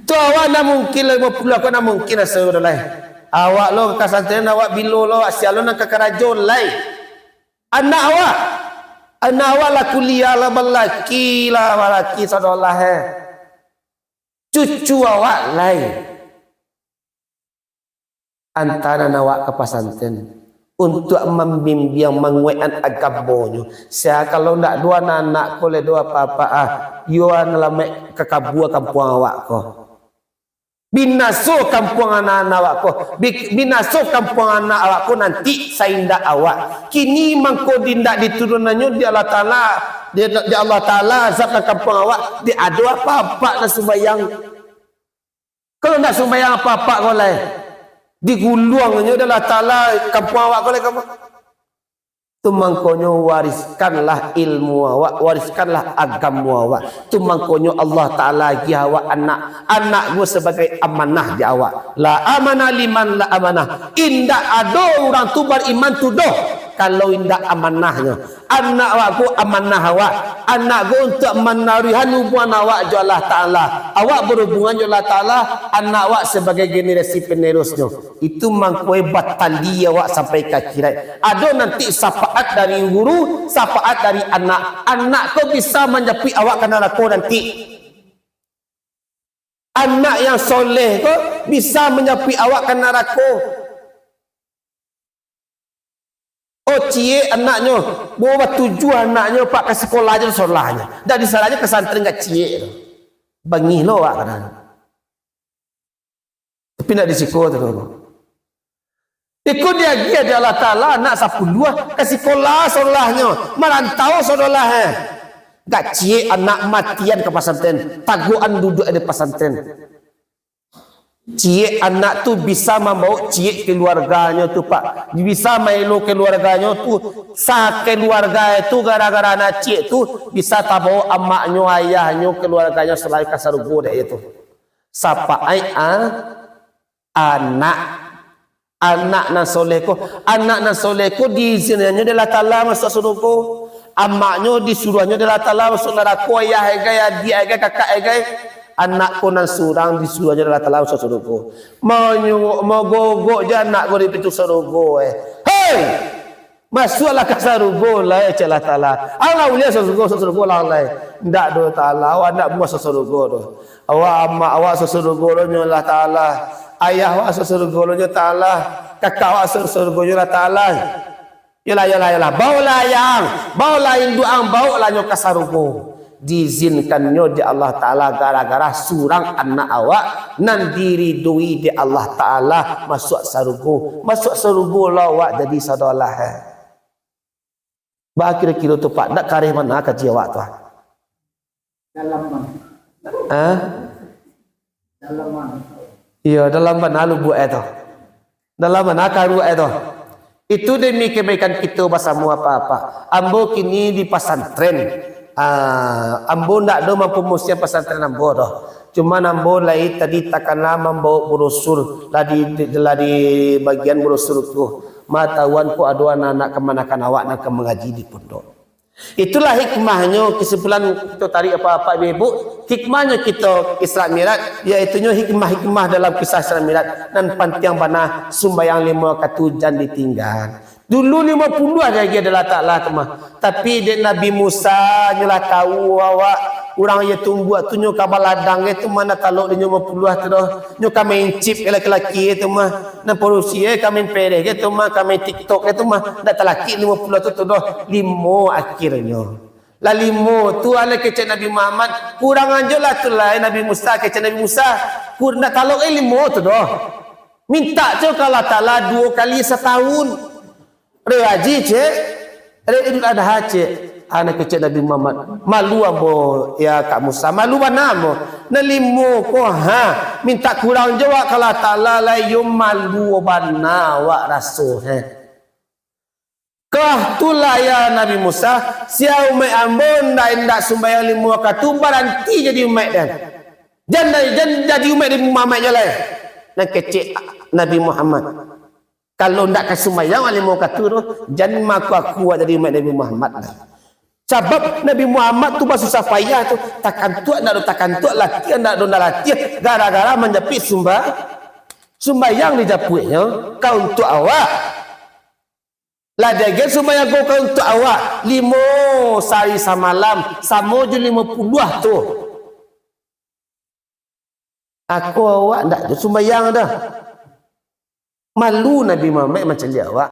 Tu awak ndak mungkin lah, limo puluah ko ndak mungkin asa doh lai. Awak lo ka santren, awak bilo lo, awak sia lo nan ka karajo lai. Anak awak, anak awak lah kuliah, lah balaki, lah balaki sadolah, eh. Cucu awak lai. Anta anak awak ka pasantren untuak mambimbiang, manguaikkan agamonyo. Sia kalau ndak ado anak-anak ko lai doh, apak-apak, ah, iyo nan lamaik ka kabua kampuang awak ko. Binaso kampuang anak-anak awak ko. Bi-, binaso kampuang anak awak ko nanti saindak awak. Kini mangko di, ndak diturunannyo di Allah Taala, di, di Allah Taala azab ka kampuang awak, di ado apak-apak nan sumbayang. Kalau ndak sumbayang apak-apak ko lai, diguluangnyo dek Allah Taala kampuang awak ko lai, kampuang. Tu mangkonyo wariskanlah ilmu awak, wariskanlah agamo awak. Tu mangkonyo Allah Taala agiah awak anak, anak ko sabagai amanah di awak. La amana liman la amanah. Indak ado urang tu bariman tu doh, kalau indak amanahnyo. Anak awak ko amanah awak. Anak ko untuak manaruihan hubungan awak jo Allah Taala. Awak barhubungan jo Allah Taala, anak awak sabagai generasi penerusnyo. Itu mangko batali awak sampai ka akhirat. Ado nanti syafaat dari guru, syafaat dari anak. Anak ko bisa manjapuik awak ka narako nanti. Anak yang soleh ko bisa manjapuik awak ka narako. Oh, ciek anaknyo, bawa batujuah anaknyo, Pak, ka sikolah jo solahnyo. Dak disalahnyo ka santren ka ciek tu. Bangih lo awak kadang. Tapi ndak di siko tu, tu. Iko diagiah dek Allah Taala anak sapuluah ka sikolah solahnyo, marantau sadolah, eh. Gak ciek anak matian ka pasantren, taguan duduak di pasantren. Ciek anak tu bisa mambaok ciek keluarganyo tu, Pak. Bisa maelo keluarganyo tu, sakeluarga tu gara-gara anak ciek tu bisa tabaok amaknyo, ayahnyo, keluarganyo salalu ka sarugo dek itu. Sapaik, ah, anak. Anak nan soleh ko, anak nan soleh ko diizinannyo dek Allah Taala masuak sarugo. Amaknyo disuruahnyo dek Allah Taala masuak narako, ayah egai, adiak egai, kakak egai. Anak ko nan surang disuruahnyo dek Allah Taala masuak sarugo. Manyuruak, mogogok je anak ko di pintu sarugo, eh. Hei! Masuaklah ka sarugo lai, cek Allah Taala. Alah ulian sarugo, sarugo lah lai. Ndak doh, Taala, awak ndak muah sarugo doh. Awak amak awak sasarugo lo nyo Allah Taala. Ayah awak sasarugo lo nyo Taala. Kakak awak sasarugo nyo Allah Taala. Yolah, yolah, yolah. Baolah ayah ang, baolah induak ang, baoklah nyo ka sarugo. Diizinkannyo dek Allah Taala gara-gara surang anak awak nan diridoi dek Allah Taala masuak sarugo. Masuak sarugo lo awak jadi sadolah. Baa kiro-kiro tu, Pak? Ndak kareh bana kaji awak tu, ah? Dalam bang. Hah? Dalam bang. Iyo, dalam bana lubuak e tu. Dalam bana karuak e tu. Itu demi kebaikan kito basamo, Apak-apak. Ambo kini di pasantren. Ah, ambo ndak ado mampromosian pasantren ambo doh. Cuman ambo lai tadi takana mambaok brosur, lah di, di, lah di bagian brosur tu. Ma tahuan ko ado anak-anak kamanakan awak nan ka mangaji di pondok. Itulah hikmahnyo, kesimpulan kito tarik, Apak-apak, Ibu-ibu, hikmahnyo kito Isra Mi'raj, yaitunyo hikmah-hikmah dalam kisah Isra Mi'raj, nan pantiang bana sumbayang limo wakatu jan ditingga. Dulu limo puluah diagiah dek Allah Taala tu mah, tapi dek Nabi Musa, nyo lah tau awak, urang iyo tumbuak tu nyo ka baladang e tu mah, ndak talok dek nyo limo puluah tu doh, nyo ka main chip e laki-laki e tu mah. Nan padusi e ka main pereh gitu mah, ka main TikTok gitu mah, ndak talakik limo puluah tu, tu doh, limo akhirnyo. Lah limo tu, alah kecek Nabi Muhammad, kurang anjo lah tu lai Nabi Musa, kecek Nabi Musa, kur-, ndak talok e limo tu doh. Mintak jo ka Allah Taala duo kali satahun. Hari Haji, cek. Hari Idul Adha, cek. Anak kecek Nabi Muhammad. Malu ambo, ya Kak Musa. Malu bana ambo. Nan limo ko, ha. Mintak kurang jo wak ka Allah Taala, lai yo malu bana wak raso, he. Kah tu lah, ya Nabi Musa, sia umaik ambo ndak, ndak sumbayang limo wakatu, baranti jadi umaik den. Jan, jan jadi umaik Nabi Muhammad jo lai. Nan kecek Nabi Muhammad. Kalau ndak ka sumbayang limo wakatu tu, jan maaku-aku awak jadi umaik Nabi Muhammad lai. Sabab Nabi Muhammad tu basusah payah tu, takantuak ndak ado takantuak, latiah ndak ado ndak latiah, gara-gara manjapuik sumba-, sumbayang dijapuiknyo ka untuak awak. Lah diagiah sumbayang ko ka untuak awak, limo sahari samalam, samo jo limo puluah tu. Ako awak ndak jo sumbayang doh. Malu Nabi Muhammad mancaliak awak.